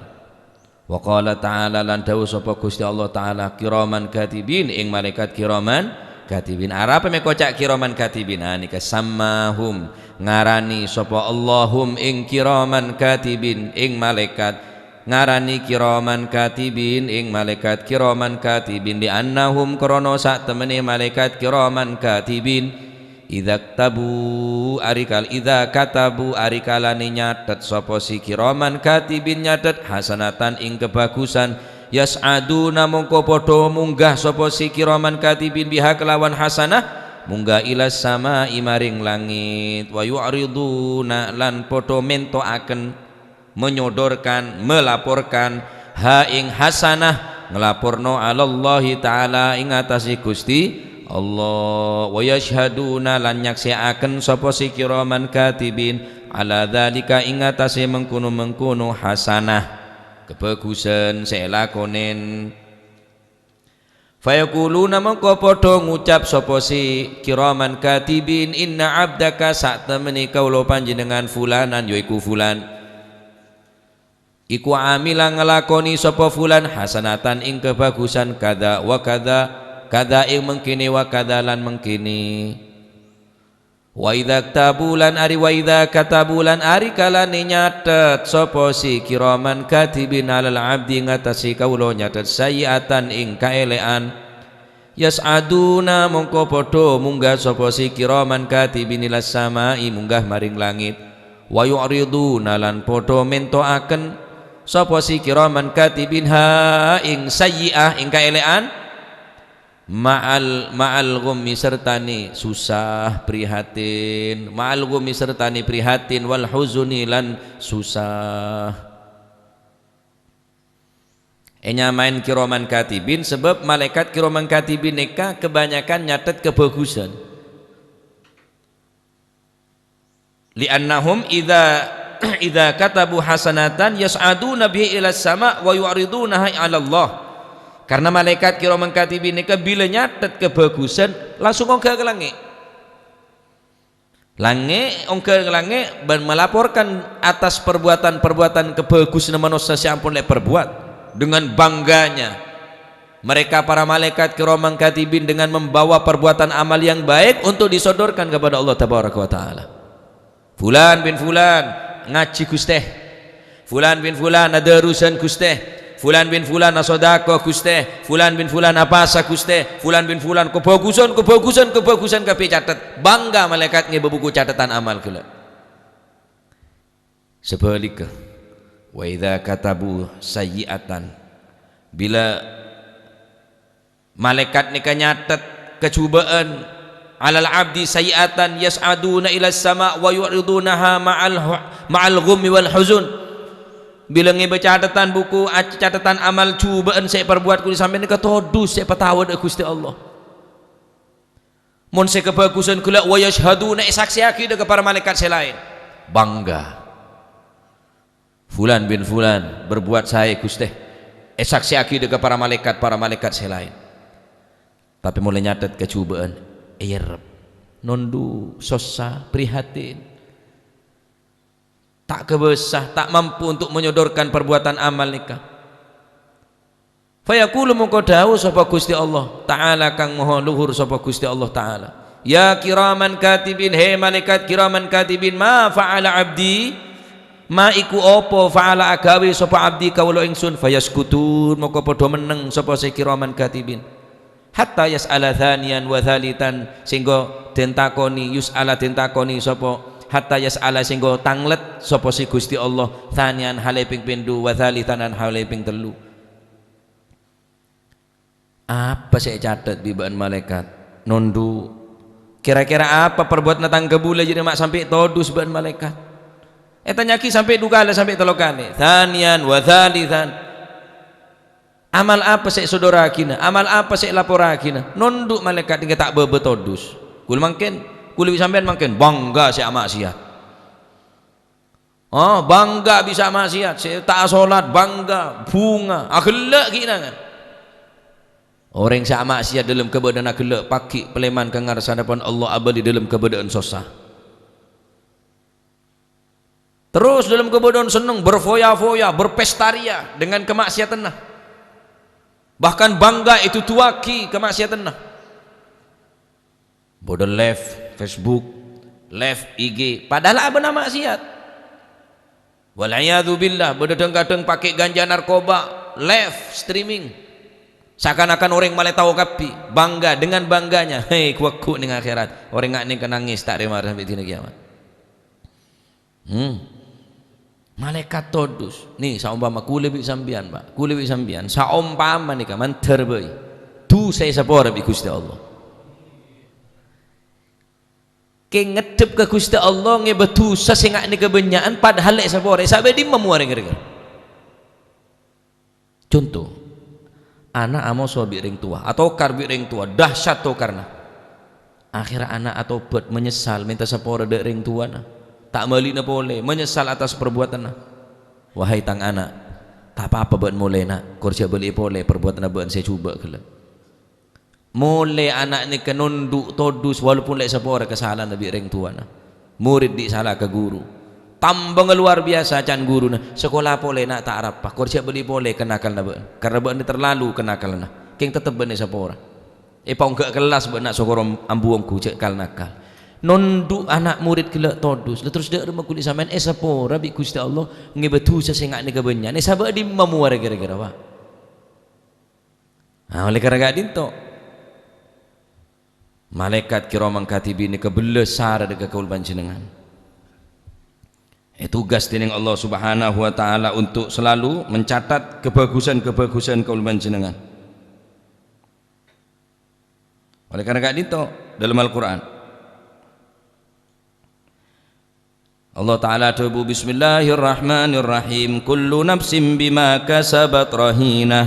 Wa qala ta'ala, lan dawuh sapa Ghustè Allah Ta'ala, "Kiraman katibin," ing malaèkat kiraman katibin. Arapa mè' koca' kiraman katibin? Ah, nèka sammahum, ngarani sapa Allahum ing kiraman katibin, ing malaèkat ngarani kiraman katibin, ing malaèkat kiraman katibin, li annahum, krana satemmenè malaèkat kiraman katibin, Idza ktabu, arikal-, idza katabu, arikalane nyathet sapa si kiraman katibin nyathet hasanatan ing kabhagusan, yas'aduna mongko padha munggah sapa si kiraman katibin biha kelawan hasanah, munggah ilas sama'i maring langit, wa yu'riduna lan padha mentoaken. Menyodorkan, melaporkan, ha ing hasanah, nglaporno alallahi ta'ala ing atase Gusti Allah, wa yashhaduna lan nyaksekaken sapa si kiraman katibin ala dzalika ing atase mengkono-mengkono hasanah, kebagusan se elakonen. Fayaquluna mongko padha ngucap sapa si kiraman katibin, "Inna abdaka, satemene kaula panjenengan fulanan, yaiku fulan, iku amila nglakoni sapa fulan hasanatan ing kabagusan kadza wa kadza, kadza ing mengkene wa kadza lan mengkene." Wa idza ktabu lan ari, wa idza katabu lan ari kalane nyathet sapa si kiraman katibin alal abdi ngatasi kaula nyathet sayyi'atan ing kaele'an, Yas'aduna, mongko padha mongghâ sapa si kiraman katibin ilas sama'i, mongghâ maring langit. Wa yu'riduna, lan padha mento'aken sapa si kiraman katibin ha ing sayyi'ah, ing kaèlè'an, ma'al, ma'al ghammi, sertane susah, prihatin, ma'al ghammi, sertane prihatin, wal huzni, lan susah. Ènyamaè kiraman katibin sabâb malaèkat kiraman katibin nèka kabanyakan nyatet kabhâghusân. Li'annahum idza, idza katabu hasanatan yas'aduna biha ilas sama' wa yu'ridunaha 'alallah. Karena malaèkat kiraman katibin nèka bilâ nyatet kabhâghusân, langsung ongghâ ka langngè'. Langngè', ongghâ ka langngè' bân melaporkan atas perbuatan-perbuatan kabhâghusânna manossa sè ampon lè' perbuat. Dengan bangganya, mereka para malaikat kiraman katibin dengan membawa perbuatan amal yang baik untuk disodorkan kepada Allah Tabaraka wa Ta'ala. Fulan bin Fulan ngajhi, Ghustè. Fulan bin Fulan adârusân, Ghustè. Fulan bin Fulan asodako, Ghustè. Fulan bin Fulan apasa, Ghustè. Fulan bin Fulan kabhâghusân, kabhâghusân, kabhâghusân kabbhi catet. Bangga malaèkat ngèbâ buku catetan amal ghellâ'. Sabhâligghâ, wa idza katabu sayyi'atan, bilâ malaèkat nèka nyatet kajhubâ'ân, 'alal 'abdi sayyi'atan yas'aduna ilas sama' wa yu'ridunaha ma'al hu-, ma'al ghammi wal huzun. Bilâ ngèbâ catetan buku, ac-, catetan amal jhubâ'ân sè èparbuwat kulâ sampèyan nèka todus sè èpatawâ dâ' Ghustè Allah. Mon sè kabhâghusân ghellâ' wa yasyhaduna, èsaksèyaghi dâ' ka para malaèkat sè laèn. Bangga. Fulan bin Fulan berbuat saè, Ghustè. Èsaksèyaghi dâ' ka para malaèkat, para malaèkat sè laèn. Tapè mon la nyatet kajhubâ'ân, èyèrrep. Nondhu, sossa, prihatin. Ta' kabâsa, ta' mampu untuk menyodorkan perbuatan amal nèka. Fayaqulu, mongko dhâbu sapa Ghustè Allah Ta'ala, kang maha luhur sapa Ghustè Allah Ta'ala, "Ya kiraman katibin, he malaèkat kiraman katibin, ma fa'ala 'abdi?" Ma iku apa fa'ala aghâbây sapa 'abdi kawula èngsun? Fayaskutun, maka padha menneng sapa sè kiraman katibin. Hatta yas'ala thaniyan wa thalithan, sèngga den takoni, yus'ala den takoni sapa, hatta yas'ala, sèngga tanglet sapa sè Ghustè Allah, thaniyan hale ping pindhu, wa thalithan lan hale ping tellu. Apa sè ècatet bi' bâ'ân malaèkat? Nondhu. Kèra-kèra apa parbuwatna tang kabulâ jârèya ma' sampè' todus bâ'ân malaèkat? Ètanya'aghi sampè' dhu kalè, sampè' tello kalè. Thaniyan wa thalithan. Amal apa sè èsodorraghina? Amal apa sè èlaporraghina? Nondhu malaèkat ènggi ta' bâbâ todus. Kulâ mangkèn, kulâ bi' sampèyan mangkèn bangga sè ama'siyat. Oh, bangga bisa maksiat, sè ta' asolat, bangga, bhunga, aghellâ' ghi' nangan. Orèng sè amaksiat dâlem kabâdâ'ânna aghellâ', paghi' palèman ka ngarsana pon Allah abâli dâlem kabâdâ'ân sossa. Terros dâlem kabâdâ'ân senneng, berfoya-foya, berpesta ria dengan kamaksiatanna. Bahkan bangga èdhudhuwâghi kamaksiatanna. Bâdâ live Facebook, live I G, padahal abâna maksiat. Wal iyadzu billah, bâdâ dhâng-kadhâng pakè ganja narkoba, live streaming. Seakan-akan orèng malè tao kabbhi, bangga, dengan bangganya. He, ghu-lagghu neng akhèrat. Orèng nga' neng ka nangès, ta' rèma sampè' dina kiyamat. Hmm. Malaèkat todus. Nè, saompama kulâ bi' sampèyan, Pak. Kulâ bi' sampèyan. Saompama nèka mandhâr bhâi. Dhusa èsapora bi' Ghustè Allah. Kè ngeddhep ka Ghustè Allah ngèbâ dhusa sè nga' nèka bânnya'an, padahal lè' èsapora. Sabâ' dimma mowa rè-, rè-, rè-. Conto, ana' amoso bi' rèng towa, atokar bi' rèng towa, dahsyat tokarna. Akhèrra ana' atobhât, manyessal, mènta sapora dâ' rèng towana. Ta' bâlina polè, manyessal atas parbuwâtanna. "Wahai tang ana', ta' pa-apa bâ'na molè, na', kor jhâ' bâli'i polè parbuwâtanna bâ'na sè jhubâ' ghellâ'." Molè ana' nèka nondhu' todus, walaupun lè' sapora kasala'anna bi' rèng towana. Morid dhi' sala ka guru. Tambângnga lowar biyasa can guruna, "Sakola polè, na', ta' arapa. Kor jhâ' bâli polè kanakalna bâ'na. Karna bâ'na terlalu kanakalna. Kèng tettep bâ'na èsapora. Èpaongghâ kellas bâ'na, sokor am-, ambu ongghu jhâ' kal-nakal." Nondhu' ana' morid ghellâ' todus. La terros dâ' remma kulâ sampèyan èsapora bi' Ghustè Allah ngèbâ dhusa sè nga' nèka bânnya'an. Èsabâ' dimma mowa rè-, kèra-kèra, Pak? Nah, oleh karena ka'dhinto, Malaèkat kiraman katibin nèka bellâs sara dâ' ka kaulâ panjhennengngan. Ètugas dèning Allah Subhanahu wa Ta'ala untuk selalu mencatat kebagusan-kebagusan kaulâ panjhennengngan. Oleh karena ka'dinto, dalam Al-Qur'an, Allah Ta'ala adhâbu, "Bismillahirrahmanirrahim. Kullu nafsin bima kasabat rahinah,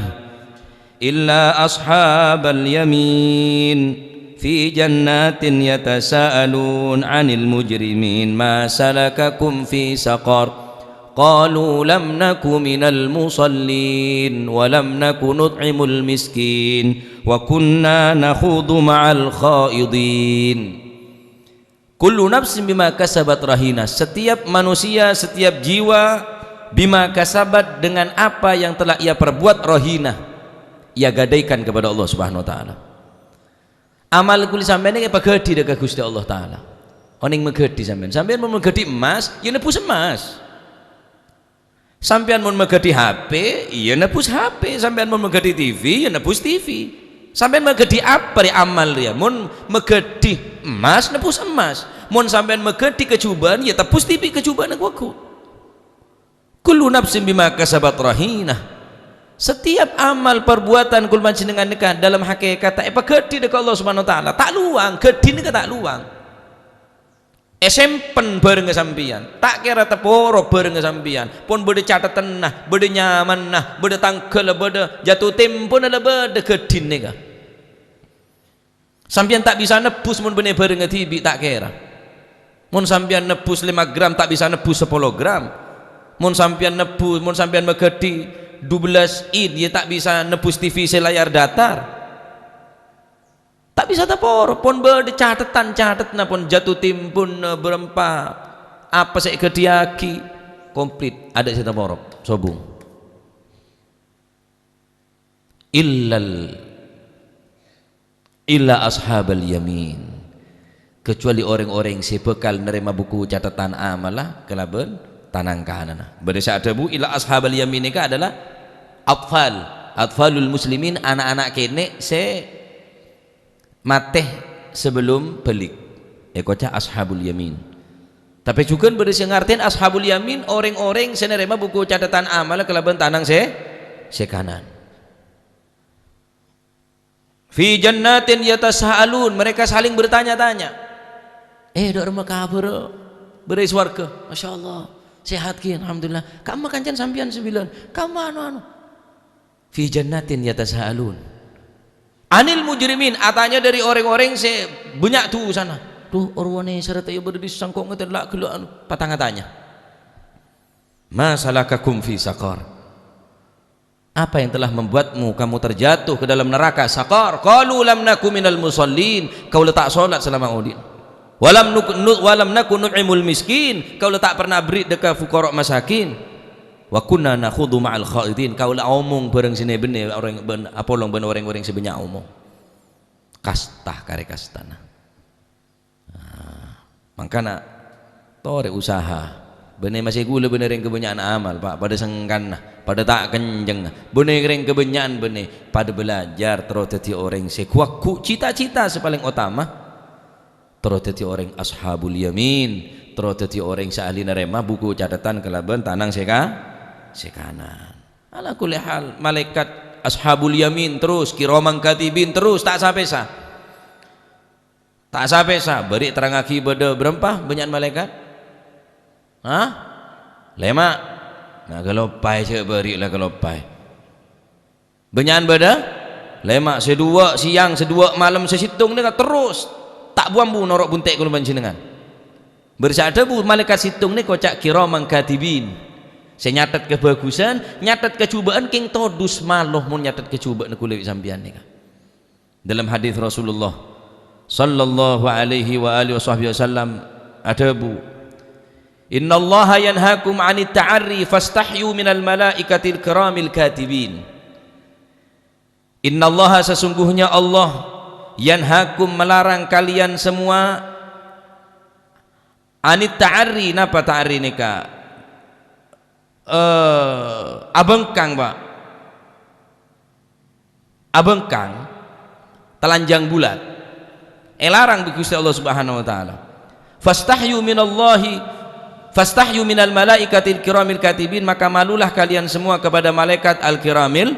illa ashabal yamin. Fi jannatin yatasaalun 'anil mujrimin. Ma salakakum fi saqar? Qalu lam naku minal musallin, wa lam naku nut'imul miskin, wa kunna nakhudu ma'al khaidin." Kullu nafsin bima kasabat rahina. Setiap manusia, setiap jiwa, bima kasabat, dengan apa yang telah ia perbuat, rahina, ia gadaikan kepada Allah Subhanahu wa Ta'ala. Amal kulâ sampèyan nèka èpaghâdhi dâ' ka Ghustè Allah Ta'ala. Onèng maghâdhi sampèyan. Sampèyan mon maghâdhi emmas, ya nebbhus emmas. Sampèyan mon maghâdhi H P, iyâ nebbhus H P. Sampèyan mon maghâdhi T V, iyâ nebbhus T V. Sampèyan maghâdhi apa rè amal rèya? Mon maghâdhi emmas, nebbhus emmas. Mon sampèyan maghâdhi kajhubâ'ân, iyâ tebbhus dhibi' kajhubâ'ânna ghu-lagghu'. Kullu nafsin bima kasabat rahinah. Setiap amal perbuatan kulâ panjhennengngan nèka dalam hakèkatta èpaghâdhi dâ' ka Allah Subhanahu wa Ta'ala. Ta' lowang, ghâdhi nèka ta' lowang. Èsempen bhârengnga sampèyan, ta' kèra taporo bhârengnga sampèyan, pon bâdâ catetanna, bâdâ nyamana, bâdâ tangghâlla, bâdâ jatuh tempona la bâdâ ghâdhina nèka. Sampèyan ta' bisa nebbhus mon bânnè bhârengnga dhibi' ta' kèra. Mon sampèyan nebbhus lèma gram, ta' bisa nebbhus sapolo gram. Mon sampèyan nebbhus, mon sampèyan maghâdhi dubellâs in, iyâ ta' bisa nebbhus T V sè layar datar. Ta' bisa taporo, pon bâdâ catetan-catetna, pon jatuh tempona bârâmpa, apa sè èghâdhiyâghi, komplit, adâ' sè taporo, sobung. Illal, illa ashabal yamin, kecuali orèng-orèng sè bhâkal narèma buku catetan amalla kalabân tanang kananna. Bâdâ sè adhâbu, illa ashabal yamin nèka adalah atfal, atfalul muslimin, ana'-ana' kènè' sè matè sabellum bâlig, èkoca' ashabul yamin. Tapè jhughân bâdâ sè ngartèn ashabul yamin, orèng-orèng sè narèma buku catetan amalla kalabân tanang sè, sè kanan. Fi jannatin yatasaalun, mereka saling bertanya-tanya. "Eh, dâ' remma kabhârâ bârâ è sowarghâ? Masya Allah, sehat ghi, alhamdulillah. Ka'emma kancana sampèyan sembilan? Ka'emma anu-anu?" Fi jannatin yatasaalun. Anil mujrimin, atanya dari orèng-orèng sè bânnya' dusana. "Dhu, orwane sarta ya bâdâ di sangko' ngètèn la ghellâ' anu." Patang atanya. "Ma salakakum fi saqar?" "Apa yang telah membuatmu kamu terjatuh ke dalam neraka Saqar?" Qalu lam naku minal musallin. "Kaulâ ta' sholat selama odi'." "Wa lam nuk-, nu-, wa lam naku nut'imul miskin." "Kaulâ ta' pernah aberri' dâ' ka fukara masakin." "Wa kunna nakhudu ma'al khaidin." "Kaulâ omong bhâreng sè nè-bennè orèng bân, apolong bân orèng-orèng sè bânnya' omong." Kasta karè kastana. Ah, mangkana, torè usaha. Bânnè masè ghulâ bânnè rèng kabânnya'an amal, Pa', padâ sengkanna, padâ ta' kencengnga. Bânnè rèng kabânnya'an bânnè padâ bâlâjâr, terro dhâddhi orèng sè ghu-lagghu', cita-cita sè palèng otama. Terro dhâddhi orèng ashabul yamin, terro dhâddhi orèng sè ahli narèma buku catetan kalabân tanang sè ka-, sè kanan. Ala kulli hal, malaèkat ashabul yamin terros, kiraman katibin terros, ta' sa-pèsa. Ta' sa-pèsa, bâri' terrangaghi bâdâ bârâmpa bânnya'an malaèkat? Hah? Lèma'. Na, kaloppaè jhâ' bâri' la kaloppaè. Bânnya'an bâdâ? Lèma', sè duwâ' sèyang, sè duwâ' malem, sè sèttong nèka terros. Ta' bu-ambu noro' bunte' kaulâ panjhennengngan. Bârâ sè adhâbu malaèkat sèttong nèka oca' kiraman katibin. Sè nyatet kabhâghusân, nyatet kajhubâ'ân kèng todus malo mon nyatet kajhubâ'ânna kaulâ bi' sampèyan nèka. Dalam hadis Rasulullah sallallahu alaihi wa alihi wasahbihi wasallam adhâbu, "Innallaha yanhakum 'anit ta'arri fastahyu minal malaikatil kiramil katibin." "Innallaha, sesungguhnya Allah, yanhakum, melarang kalian semua, 'anit ta'arri," napa ta'arri nèka? Eh, abengkang, Pa'. Abengkang, telanjang bulat. Èlarang bi' Ghustè Allah Subhanahu wa Ta'ala. "Fastahyu minallahi, fastahyu minal malaikatil kiramil katibin," maka malulah kalian semua kepada malaikat al-kiramil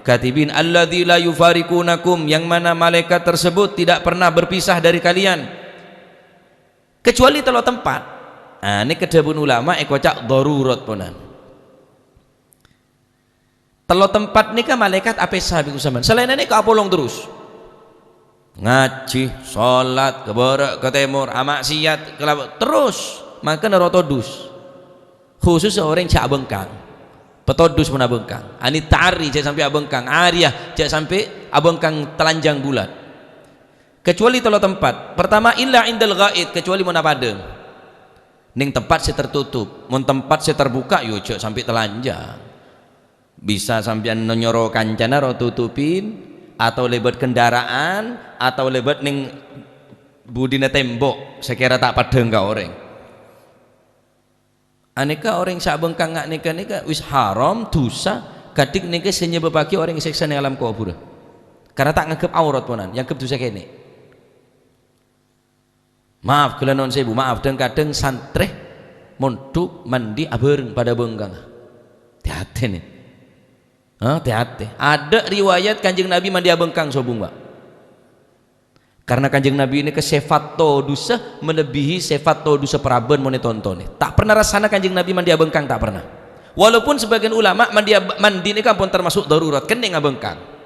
katibin, "alladzi la yufariqunakum," yang mana malaikat tersebut tidak pernah berpisah dari kalian. Kecuali tello tempat. Ah, nèka dhâbuna ulama èkoca' darurat, ponan. Tello tempat nèka malaikat apèsa bi' Ghustè Samèyan. Salaènna nèka apolong terros. Ngajhi, sholat, ka bârâ', ka tèmor, amaksiat, kalabân, terros. Mangkana ro todus. Khusus orèng jhâ' abhângkang. Patodus mon abhângkang. Anè ta'arri jhâ' sampè' abhângkang. Ariyah jhâ' sampè' abhângkang talanjhâng bulât. Kecuali tello tempat. Pertama, illa indal ghaid, kecuali mon apadâng. Nèng tempat sè tertutup. Mon tempat sè terbuka, yo jhâ' sampè' talanjhâng. Bisa sampèyan nyoro kancana ro tutupin, atau lèbât kendaraan, atau lèbât nèng budina tembok, sè kèra ta' paddhâng ka orèng. Anèka orèng sè abhângkang nga' nèka, nèka wis haram, dhusa, kadhik nèka sè nyebâbbhâghi orèng èsèksa nèng alam kobhurrâ. Karna ta' nganggep aurat, ponan, èanggep dhusa kènè'. Maaf, ghellâ' non sèbu, maaf, dhâng-kadhâng santrè mondhuk mandi abhâreng padâ abhângkang. Tè-atè, nè. Hah, tè-atè. Adâ' riwayat Kanjeng Nabi mandi abhângkang sobung, Pak. Karna Kanjeng Nabi nèka sèfat todussa melebihi sèfat todussa parabân mon ètontonè. Ta' pernah rassana Kanjeng Nabi mandi abhângkang, ta' pernah. Walaupun sebagian ulama mandi ab-, mandi nèka ampon termasuk darurat, kennèng abhângkang.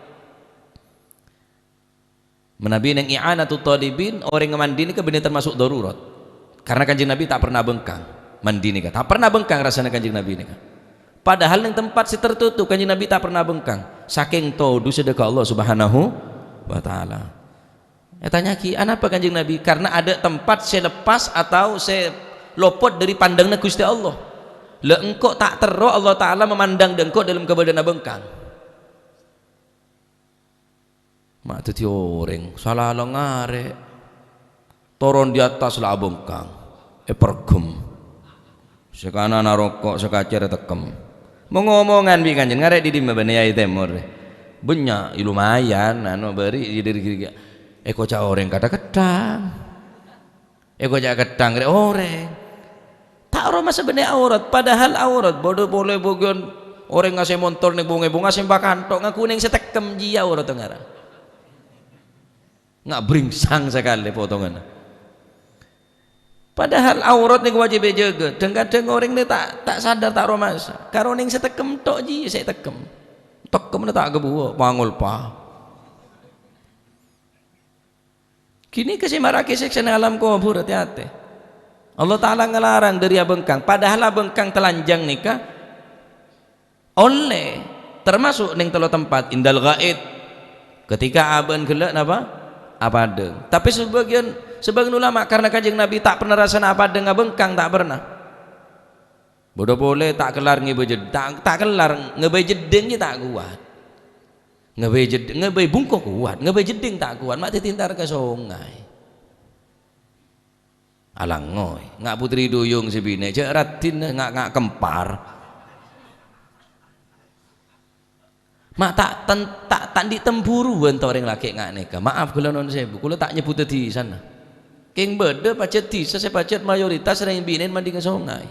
Manabi neng I'anatut Thalibin, orèng mandi nèka bânnè termasuk darurat. Karna Kanjeng Nabi ta' pernah abhângkang mandi nèka. Ta' pernah abhângkang rassana Kanjeng Nabi nèka. Padahal neng tempat sè tertutup, Kanjeng Nabi ta' pernah abhângkang. Sakèng todussa dâ' ka Allah Subhanahu wa Ta'ala. Ètanya'aghi, "Anapa Kanjeng Nabi?" Karna adâ' tempat sè lepas atau sè lopot dâri pandângnga Ghustè Allah. "La engko' ta' terro Allah Ta'ala mamandâng dâ' engko' dâlem kabâdâ'ânna abhângkang." Ma' dhâddhi orèng, sala la ngarè'. Toron di attas la abhângkang, èperghem. Sè kananna roko', sè kacèrra tekkem. Mong-omongan bi' kanjeng, ngarè' dhi' dimma bânnè Yai Tèmor? Bânnya', ya lumayan, anu, bâri' dâri ghâ-, èkoca' orèng kadhâ-kadhâng. Èkoca' ketthang rè orèng. Ta' ro masa bânnè aurat, padahal aurat. Bâdâ polè bâgiyân orèng ngasè montor neng bungè-bungè sèmpa kanto, ngaku neng sè tekkem jiyâ aurat ngara. Nga' bringsang sakalè potonganna. Padahal aurat nèko wajib èjâgâ. Dhâng-kadhâng orèng nè ta', ta' sadar, ta' ro masa. Karo neng sè tekkem tok jiyâ sè tekkem. Tekkemma ta' ghâbuwâ, pangolpa. Ghânèka sè mara'aghi sèksana alam kobhur, ati-ati. Allah Ta'ala ngalarang dâri abhângkang, padahal abhângkang talanjhâng nèka ollè, termasuk neng tello tempat, indal ghaid, ketika abâ'na ghellâ' napa? Apadâng. Tapè sabâgiyân, sabâgiyân ulama, karna Kanjeng Nabi ta' pernah rassana apadâng abhângkang, ta' pernah. Bâdâ polè ta' kellar ngèbâ jed-, ta', ta' kellar ngèbâ jeddhing jiyâ ta' kowat. Ngèbâ jed-, ngèbâ bungko kowat, ngèbâ jeddhing ta' kowat, ma' dhâddhi entar ka songay. Alangngoy, nga' putri duyung sè binè', jhâ' raddhin, nga', nga' kempar. Ma' ta', ten-, ta', ta' andi' temburuwân ta' orèng lakè' nga' nèka. Maaf, kaulâ nuwun sèbu, kaulâ ta' nyebbhudhâ dhisana. Kèng bâdâ pajhât dhisa sè pajhât mayoritas rèng binè'na mandhi ka songay.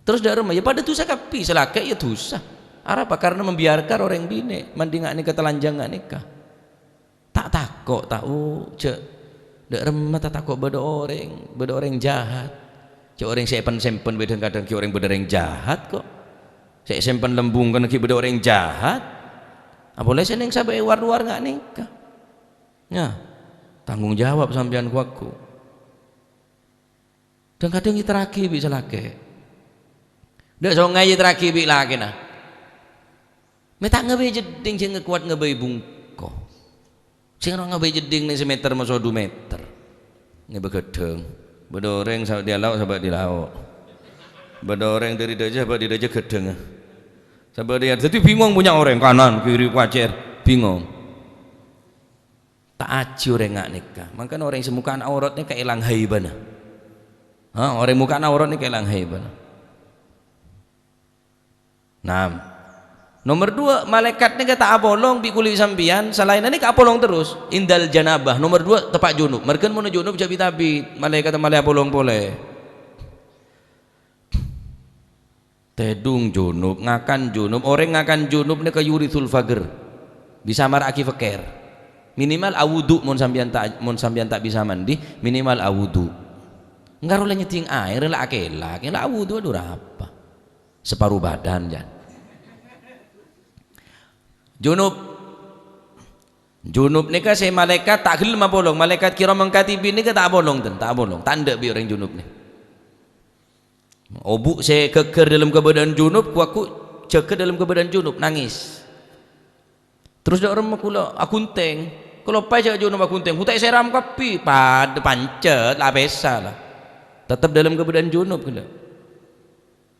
Terros dâ' remma, ya padâ dhusa kabbhi, sè lakè' ya dhusa. Arapa? Karna membiarkan orèng binè' mandhi nga' nèka, talanjhâng nga' nèka. Ta' tako', ta', oh, jhâ', dâ' remma ta' tako' bâdâ orèng, bâdâ orèng jahat. Jhâ' orèng sè èpen-sèmpen bâdâ kadhâng ghi' orèng bâdâ orèng jahat, kok. Sè èsèmpen lambungken ghi' bâdâ orèng jahat. Apolè sè neng sabâ' è war-lowar nga' nèka. Nya, tanggung jawab sampèyan, ko-, ghu. Dhâng-kadhâng èterraghi bi' sè lakè'. Dâ' songay èterraghi bi' lakèna. Mè' ta' ngabây jeddhing, sè ngakowat ngabây bungko. Sè ngèro ngabây jeddhing neng samèter, maso du mèter. Ngabâ ghâddhâng. Bâdâ orèng sabâ' dâri lao', sabâ' dâri lao'. Bâdâ orèng dâri dâjâ, sabâ' dâri dâjâ ghâddhângnga. Sabâ' dâri, dhâddhi bingong bânnya' orèng, kanan, kiri, pacèr, bingong. Ta' ajhi orèng nga' nèka. Mangkana orèng sè moka'na aurat nèka èlang haibana. Ha, orèng moka'na aurat nèka èlang haibana. Naam. Nomer duwâ', malaèkat nèka ta' apolong bi' kulâ sampèyan, salaènna nèka apolong terros. Indal janabah. Nomer duwâ', teppa' junub. Marghâ mon junub jhâ' bit-abit, malaèkat malè apolong polè. Tèdung junub, ngakan junub. Orèng ngakan junub nèka yurithul faqr. Bisa mara'aghi pèkkèr. Minimal awudu mon sampèyan ta', mon sampèyan ta' bisa mandi, minimal awudu. Enggak la nyèddhing aèr, la akèlak, la awudu, adhu, arapa? Saparo bhâdhân, jân. Junub. Junub nèka sè malaèkat ta' ghellem apolong, malaèkat kiraman katibin nèka ta' apolong, ten, ta' apolong, ta' endâ' bi' orèng junub nè. Obu' sè ghâgghâr dâlem kabâdâ'ân junub, ku-, ku-, jâgâ dâlem kabâdâ'ân junub, nangès. Terros dâ' remma kulâ aghunting. Kaloppaè jâ' junub aghunting, ghutè'è sèram kabbhi, padâ pancet, la pèsa la. Tettep dâlem kabâdâ'ân junub ghellâ'.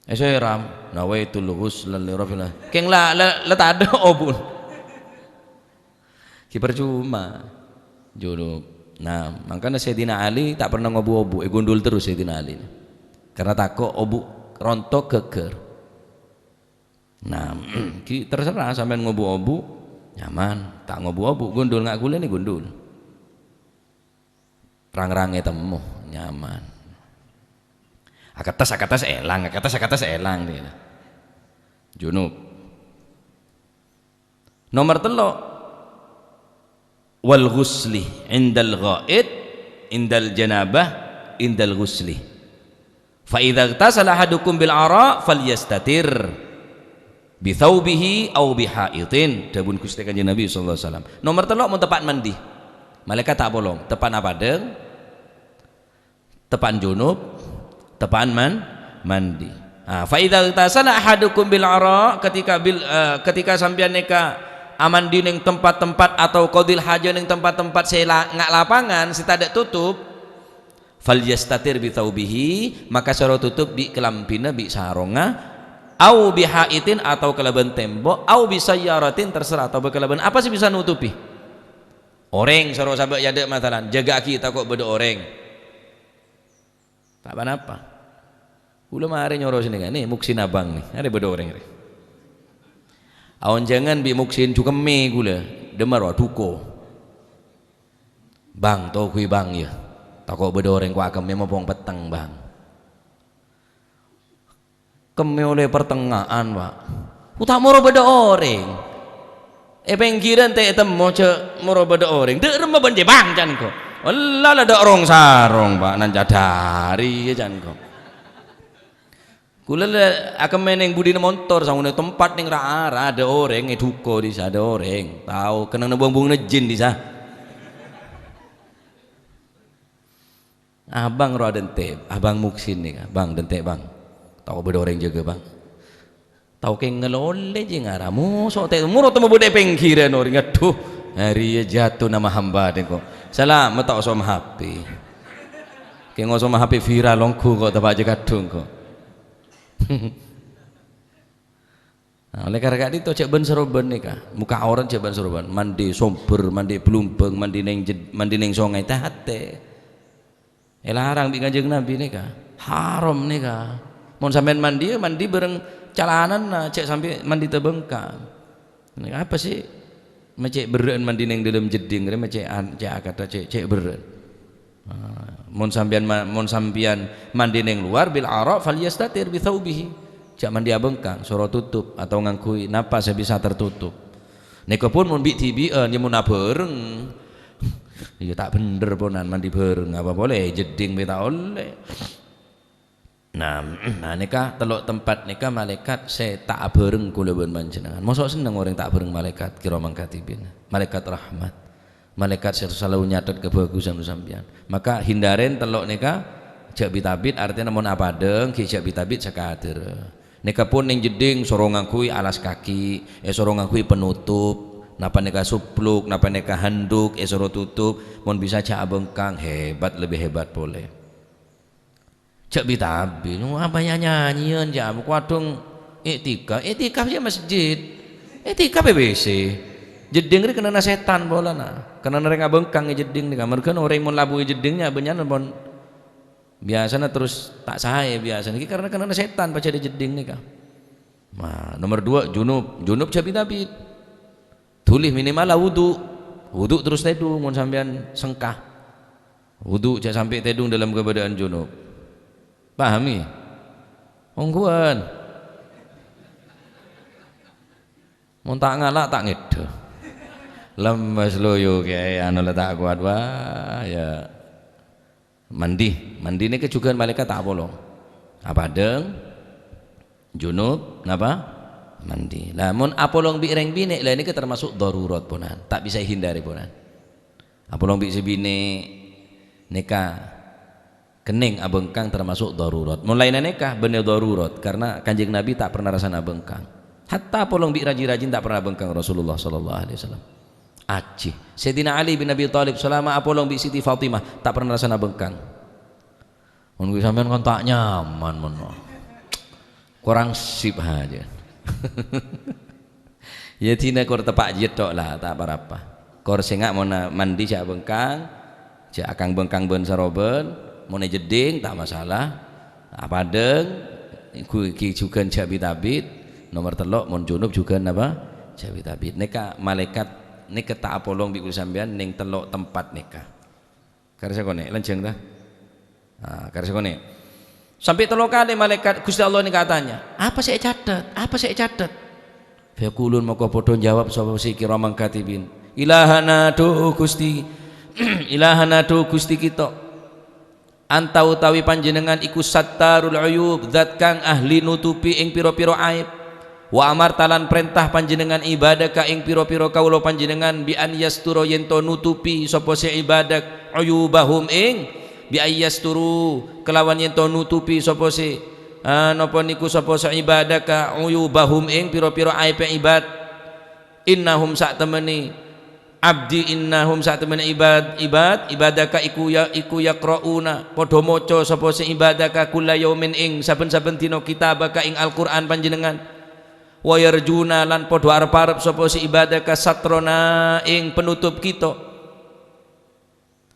Èsèram, "Nawaitul ghusla li rabbil alamin." Kèng la, la, la tadâ' obu'na. Ghi parcoma. Junub. Nah, mangkana Sayyidina Ali ta' pernah ngobu obu', ègundul terros Sayyidina Ali. Karena tako' obu' rontok ghâgghâr. Nah, ghi terserah sampèyan ngobu obu', nyaman. Ta' ngobu obu', gundul, nga' ghulâ nè gundul. Rang-rang ètemmo, nyaman. Akettes-akettes èlang, akettes-akettes èlang, nè. Junub. Nomer tello', wal ghusli indal ghaid, indal janabah, indal ghusli. "Fa idza ightasala ahadukum bil ara' falyastatir bi thaubihi aw bi ha'itin," dhâbuna Ghustè Kanjeng Nabi sallallahu alaihi wasallam. Nomer tello' mon teppa' mandi. Malaèkat ta' apolong, teppa' apadâ, teppa' junub, teppa' man-, mandi. Ah, "Fa idza ightasala ahadukum bil ara'," ketika bil-, eh, ketika sampèyan nèka amandi neng tempat-tempat atau qadil hajah neng tempat-tempat sè la-, nga' lapangan, sè tadâ' tutup, "Falyastatir bi thaubihi," maka soro tutup bi' kalambhina, bi' sarongnga, "au bi ha'itin," atau kalabân tembok, "au bi sayyaratin," terserah, atau kalabân apa sè bisa nutupi. Orèng soro sabâ' è adâ' masalan, jâgâ'aghi tako' bâdâ orèng. Ta' pa-napa. Kulâ marè nyoro sènèngnga'an, nè, moksin abang, nè, arè bâdâ orèng, rè. Aonjhângan bi' moksin jhukemmè kulâ, dâmar wa duko. "Bang, toghuwi, Bang, yâ. Tako' bâdâ orèng ko' akemmè mopong petteng, Bang." Kemmè ollè pertengngaan, Pak. Ku ta' moro bâdâ orèng. È pèngghirân ta' ètemmo jâ' moro bâdâ orèng. Dâ' remma bân jâ', Bang, can ko'. Ella la dâ' rong-sarong, Pak, nan cadhâri, yâ, can ko'. Kulâ la akemmè neng budina montor, saongguna tempat neng ra-ara, adâ' orèng è duko dissa, adâ' orèng. Tao, kennengnganna bung-bungnga jin dissa. Abang rowa dântè', abang moksin nèka, "Bang, dântè', Bang. Tao bâdâ orèng jâgâ, Bang." Tao kèng ngalolè jiyâ ngara, moso' ta' moro temmo bâdâ è pèngghirân orèng, adhu, arèya jatuh nama hamba nèko. Salamet ta' osom HP. Kèng osom HP viral ongghu ko' teppa' jâ' kadhung ko'. Nah, ollè karè ka'dinto jâ' bân-sarobân nèka. Mokka' aurat jâ' bân-sarobân. Mandi sombher, mandi blumbâng, mandi neng jed-, mandi neng songay, ta' hatè. Èlarang bi' Kanjeng Nabi nèka. Haram nèka. Mon sampèyan mandi, yâ mandi bhâreng calanana, jâ' sampè' mandi tabângkang. Nèka apa sih? Mè' cè' berrâ'ân mandi neng dâlem jeddhing rè, mè' cè' an-, cè' akata, cè', cè' berrâ'ân. Ah, mon sampèyan ma-, mon sampèyan mandi neng lowar, bil ara', falyastatir bi thaubihi. Jâ' mandi abângkang, soro tutup, atau ngangghuy napa sè bisa tertutup. Nèka pon mon bi'-dhibi'ân, yâ mon abhâreng. Iyâ, ta' bhendher ponan mandi bhâreng, apa polè jeddhing mè' ta' ollè. Nah, nah, nèka tello' tempat nèka malaèkat sè ta' abhâreng kulâ bân panjhennengngan. Moso' senneng orèng ta' abhâreng malaèkat kiraman katibin, malaèkat rahmat, malaèkat sè salalu nyatet kabhâghusân sampèyan. Maka hindarè tello' nèka, jâ' bit-abit, artèna mon apadâ, ghi' jâ' bit-abit sakadârâ. Nèka pon neng jeddhing soro ngangghuy alas kaki, èsoro ngangghuy penutup, napa nèka supluk, napa nèka handuk, èsoro tutup, mon bisa jâ' abângkang, hebat, lebih hebat polè. Jâ' bit-abit, apa nya-, nyanyiyân jâ', kadhung iktikaf, iktikaf jâ' masjid, iktikaf è WC. Jeddhing rè kennengnganna sètan polana, kennengnganna rèng abângkang è jeddhing nèka. Marghâna orèng mon labu è jeddhing nya-, bânnya'na pon biyasana terros ta' saè biyasana. Ghi karena kennengnganna sètan pajhât è jeddhing nèka. Nah, nomer dua, junub. Junub jhâ' bit-abit. Dhuli minimal la wudu. Wudu terros tèdung, mon sampèyan sengka. Wudu jhâ' sampè' tèdung dâlâm kabâdâ'ân junub. Paham, ya? Ongghuwân. Mon ta' ngala', ta' ngèdhâ. Lemmes loyo, kèyaè, anu la ta' kowat, wah, ya. Mandi. Mandi nèka jhughân malaèkat ta' apolong. Apadâng, junub, napa? Mandi. Lah, mon apolong bi' rèng binè', lah nèka termasuk darurat, ponan. Ta' bisa èhindari, ponan. Apolong bi' sè binè' nèka kennèng abhângkang termasuk darurat. Mon laènna nèka bânnè darurat, karena Kanjeng Nabi ta' pernah rassana abhângkang. Hatta apolong bi' rajin-rajin ta' pernah abhângkang Rasulullah sallallahu alaihi wasallam. Ajhi. Sayyidina Ali bin Abi Thalib selama apolong bi' Siti Fatimah ta' pernah rassana abhângkang. Mon kuwi sampèyan kan ta' nyaman, mon. Korang sip hajâ. Ya, dina kor teppa' jiyâ tok la, ta' pa-rapa. Kor sènga' mon mandi jhâ' bhângkang, jhâ' akang-bhângkang bân-sarobân, mon è jeddhing ta' masalah. Apadâng, ghu-, ghi jhughân jhâ' bit-abit. Nomer tello', mon junub jhughân napa? Jhâ' bit-abit. Nèka malaèkat, nèka ta' apolong bi' kaulâ sampèyan neng tello' tempat nèka. Karè sakonè', lanjhâng, ta? Ah, karè sakonè'. Sampè' tello kalè malaèkat Ghustè Allah nèka atanya, "Apa sè ècatet? Apa sè ècatet?" Fayaqulun, maka padha njawab sapa sè kiraman katibin, "Ilahana, dhu Ghustè, Ilahana, dhu Ghustè kèto. Anta utawi Panjhennengngan iku Sattarul Uyub, Dzat kang ahli nutupi ing pira-pira aib." Wa amarta lan prènta Panjhennengngan ibadaka ing pira-pira kaulâ Panjhennengngan bi an yastura yèn to nutupi sapa sè ibadak uyubahum ing bi an yasturu kelawan yèn to nutupi sapa sè, ah, napa niku sapa sè ibadaka uyubahum ing pira-pira aibè ibad. Innahum sak temene Abdi innahum sak temene ibad, ibad, ibadaka iku ya, iku yaqra'una, padha maca sapa sè ibadaka kulla yaumin ing saben-saben dina kitabaka ing Al-Qur'an Panjhennengngan. Wa yarjuna lan padha arep-arep sapa sè ibadaka satrona ing penutup kèto.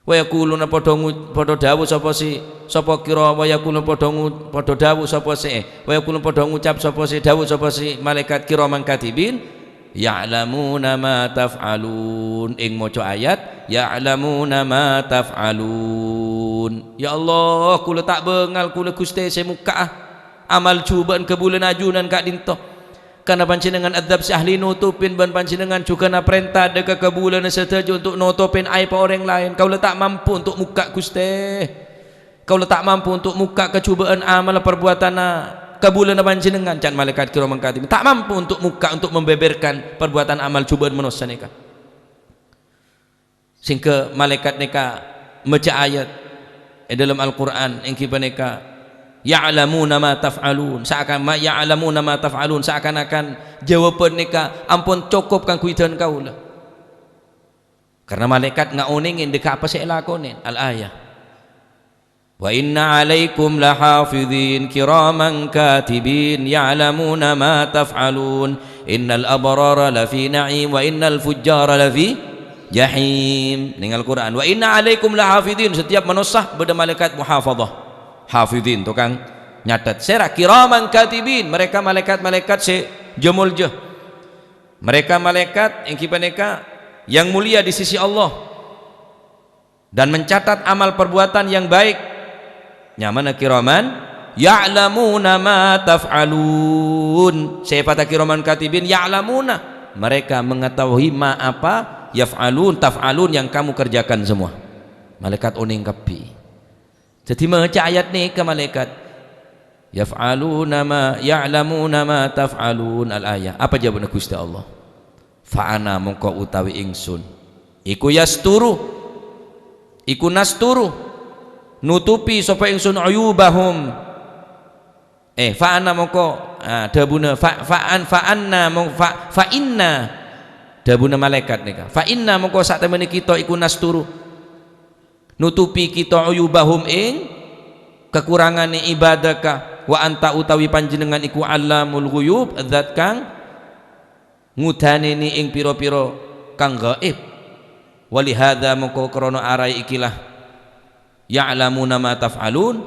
Wa yaquluna padha ngu-, padha dawuh sapa sè, sapa kira, wa yaquluna padha ngu-, padha dawuh sapa sè, wa yaquluna padha ngucap sapa sè, dawuh sapa sè, malaèkat kiraman katibin, "Ya'lamuna ma taf'alun." Ing maca ayat, "Ya'lamuna ma taf'alun." Ya Allah, kaulâ ta' bângal, kaulâ Ghustè sè mokka'a amal jhubâ'ân kabulâna ajunan ka'dinto. Karna Panjhennengngan adzat sè ahli nutupin bân Panjhennengngan jhughân aprènta dâ' ka kabulâna sadhâjâ untuk notopin aèbhâ orèng laèn. Kaulâ ta' mampu untuk mokka', Ghustè. Kaulâ ta' mampu untuk mokka' kajhubâ'ân amal parbuwâtana kabulâna Panjhennengngan, can malaèkat kiraman katibin. Ta' mampu untuk mokka', untuk membeberkan parbuwâtan amal jhubâ'ân manossa nèka. Sehingga malaèkat nèka maca ayat è dâlem Al-Qur'an, èngghi panèka, "Ya'lamuna ma taf'alun." Saakan-, ma-, "Ya'lamuna ma taf'alun." Saakan-akan jawabân nèka ampon cokop kaangghuy dhân kaulâ. Karna malaèkat ngaonèngè dâ' ka apa sè èlakonè. Al-ayah. "Wa inna 'alaikum lahafidhin kiraman katibin ya'lamuna ma taf'alun. Innal abrara lafi na'im wa innal fujjara lafi jahim." Neng Al-Qur'an, "Wa inna 'alaikum lahafidhin," setiap manossa bâdâ malaèkat muhafadhah. Hafidhin, tokang nyatet. Sèra kiraman katibin, mereka malaèkat-malaèkat sè jâ-moljâ. Mereka malaèkat èngghi panèka yang mulia di sisi Allah. Dan mencatat amal perbuatan yang baik. Nyamana kiraman, ya'lamuna ma taf'alun. Sèfatta kiraman katibin, ya'lamuna. Mereka mengetahui ma apa yaf'alun, taf'alun yang kamu kerjakan semua. Malaèkat onèng kabbhi. Dhâddhi maca ayat nèka malaèkat. Yaf'aluna ma, ya'lamuna ma taf'alun. Al-ayah. Apa jawabânna Ghustè Allah? "Fa ana mongko utawi ingsun iku yasturu, iku nasturu, nutupi sapa ingsun uyubahum." Eh, fa ana mongko, ah, dhâbuna fa, fa an, fa anna mong-, fa, fa inna. Dhâbuna malaèkat nèka. "Fa inna mongko sak temene kita iku nasturu." Nutupi kita uyubahum ing kakurangane ibadaka, wa anta utawi panjenengan iku allamul ghuyub, zat kang ngudaneni ing pira-pira kang gaib. Walihadza mongko krana arai ikilah ya'lamuna ma taf'alun,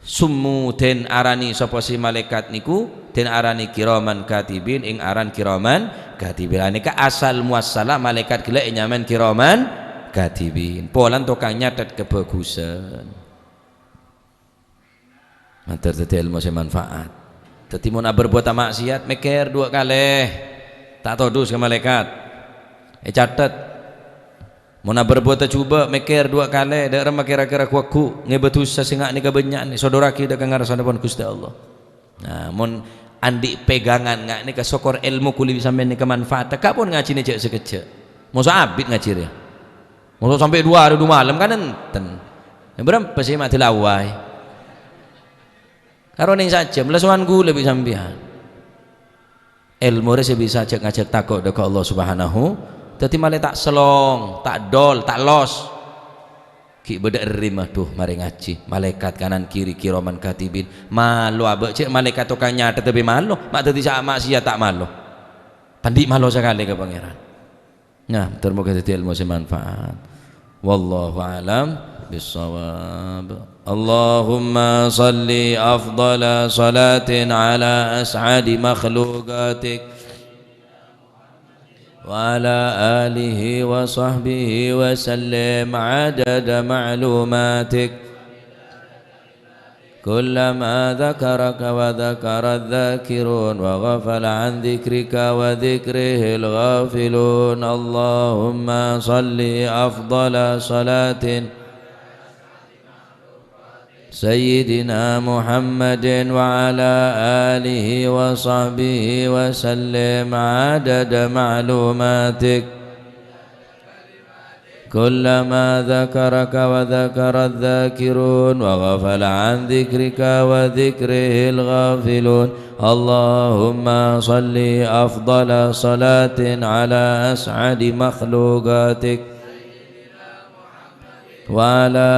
Summu, den arani sapa si malaikat niku, den arani kiraman katibin, ing aran kiraman katibin. Aneka asal muassala malaikat gella' enyamaen kiraman katibin. Polana tokang nyatet kabhâghusân. Mator dhâddhi èlmo sè manfaat. Dhâddhi mon aberbuwâta ma'siyat, mèkkèr duwâ' kalè. Ta' todus ka malaikat. Ècatet. Mon aberbuwâta jhubâ', mèkkèr duwâ' kalè, dâ' remma kèra-kèra ghu-wagghu ngèbâ dhusa sè nga' nèka bânnya'na, èsodorraghi dâ' ka ngarsana pon Ghustè Allah. Nah, mon andi' pegangan nga' nèka, sokor èlmo kulâ bi' sampèyan nèka manfaat, ka pon ngajhina jhâ' sakejjhâ'. Moso abit ngajhi rèya. Moso sampè' duwâ arè duwâ malem kan enten. Bârâmpa sè ma' dilawai? Karo nèng sajjhâm, la sowan kulâ bi' sampèyan. Èlmo rè sè bisa ajhâk-ngajhâk tako' dâ' ka Allah Subhanahu. Dhâddhi malè ta' sellong, ta' dol, ta' los. Ghi' bâdâ èrèm, adhu, marè ngajhi. Malaikat kanan kiri, kiraman katibin. Malo abâ' cè' malaikat tokang nyatet bhâi malo. Ma' dhâddhi sa-, ma'siyat ta' malo. Andi' malo sakalè ka Pangèran. Nah, moghâ dhâddhi èlmo sè manfaat. Wallahu a'lam bissawab. Allahumma shalli afdhala shalatin ala as'adi makhluqatik wa ala alihi wa sahbihi wa sallim adada ma'lumatik. كلما ذكرك وذكر الذاكرون وغفل عن ذكرك وذكره الغافلون. اللهم صل أفضل صلاة سيدنا محمد وعلى آله وصحبه وسلم عدد معلوماتك. كلما ذكرك وذكر الذاكرون وغفل عن ذكرك وذكره الغافلون. اللهم صل أفضل صلاة على أسعد مخلوقاتك وعلى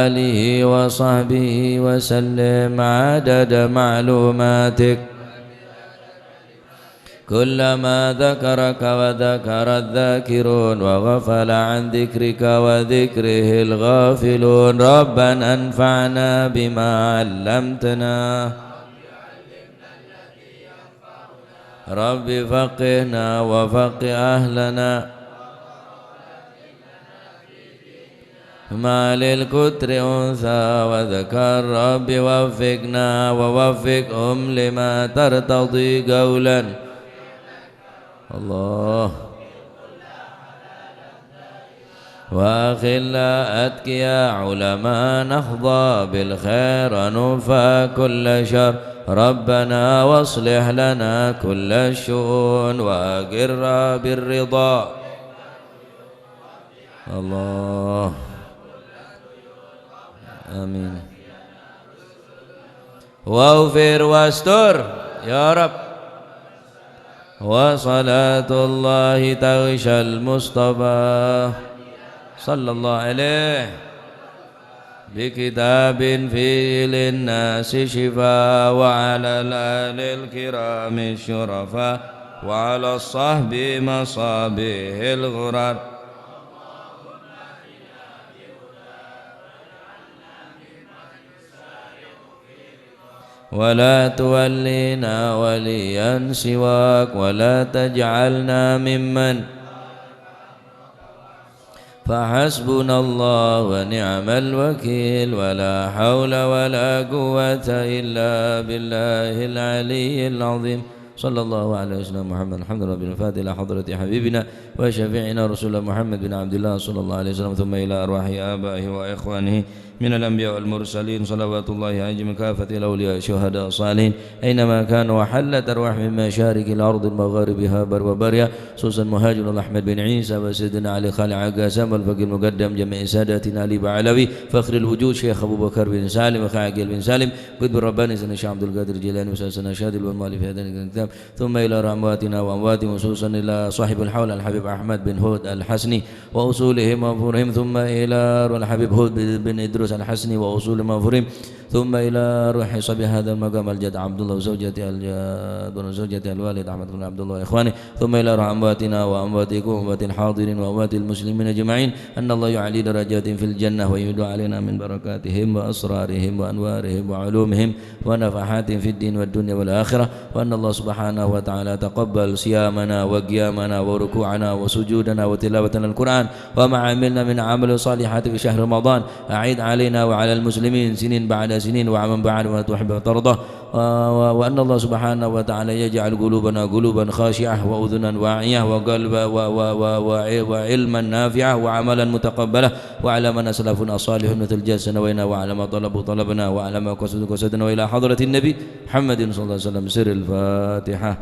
آله وصحبه وسلم عدد معلوماتك. كلما ذكرك وذكر الذاكرون وغفل عن ذكرك وذكره الغافلون. ربنا انفعنا بما علمتنا. رب فقهنا وفقه أهلنا. ما للكتر أنثى وذكر، رب وفقنا ووفقهم لما ترتضي قولا. الله. وأخلاء أتقياء علماء نحظى بالخير وننفى كل شر. ربنا واصلح لنا كل الشؤون وأقر بالرضا. الله. آمين. واغفر واستر يا رب. وصلاة الله تغشى المصطفى صلى الله عليه بكتاب فيه للناس شفاء وعلى الآل الكرام الشرفاء وعلى الصحب مصابيح الغرر. ولا تولينا وليا سواك ولا تجعلنا ممن فحسبنا الله ونعم الوكيل ولا حول ولا قوة إلا بالله العلي العظيم. صلى الله على سيدنا محمد. الحمد لله رب الفاتحة إلى حضرة حبيبنا وشفيعنا رسول الله محمد بن عبد الله صلى الله عليه وسلم، ثم إلى أرواح آبائه وإخوانه من الأنبياء والمرسلين، صلوات الله عليهم كافة، الأولياء، الشهداء، الصالحين، أينما كانوا، وحلت أرواحهم من مشارق الأرض ومغاربها، بر وبرها، خصوصا مهاجر أحمد بن عيسى وسيدنا علي خالع قاسم والفقيه المقدم جميع ساداتنا علي بعلوي فخر الوجود شيخ أبو بكر بن سالم وخالع عقيل بن سالم قطب الرباني سيدنا الشيخ عبد القادر الجيلاني وساداتنا الشاذلي والمؤلف هذا الكتاب. ثم إلى أرواح أمواتنا وأمواتهم، خصوصا إلى صاحب الحول الحبيب أحمد بن هود الحسني وأصولهم وفروعهم، ثم إلى أرواح الحبيب هود بن إدريس الحسني وأصولهم وفروعهم، ثم إلى روح صاحب هذا المقام الجد عبد الله وزوجته الجد وزوجته الوالد أحمد بن عبد الله وإخوانه، ثم إلى روح أمواتنا وأمواتكم وأموات الحاضرين وأموات المسلمين أجمعين، أن الله يعلي درجاتهم في الجنة ويمد علينا من بركاتهم وأسرارهم وأنوارهم وعلومهم ونفحاتهم في الدين والدنيا والآخرة، وأن الله سبحانه وتعالى تقبل صيامنا وقيامنا وركوعنا وسجودنا وتلاوتنا القرآن وما عملنا من عمل صالحات في شهر رمضان. أعد علينا وعلى المسلمين سنين بعد سنين وعاما بعد ما تحب وترضى. و-، و-، وأن الله سبحانه وتعالى يجعل قلوبنا قلوبا خاشعة وأذنا واعية وقلبا و-، و-، و-، و-، وعلما نافعا وعملا متقبلا، وعلى من أسلفنا الصالحون في الجلسة نوينا، وعلى ما طلبوا طلبنا، وعلى ما قصدوا قصدنا، وإلى حضرة النبي محمد صلى الله عليه وسلم. سر الفاتحة.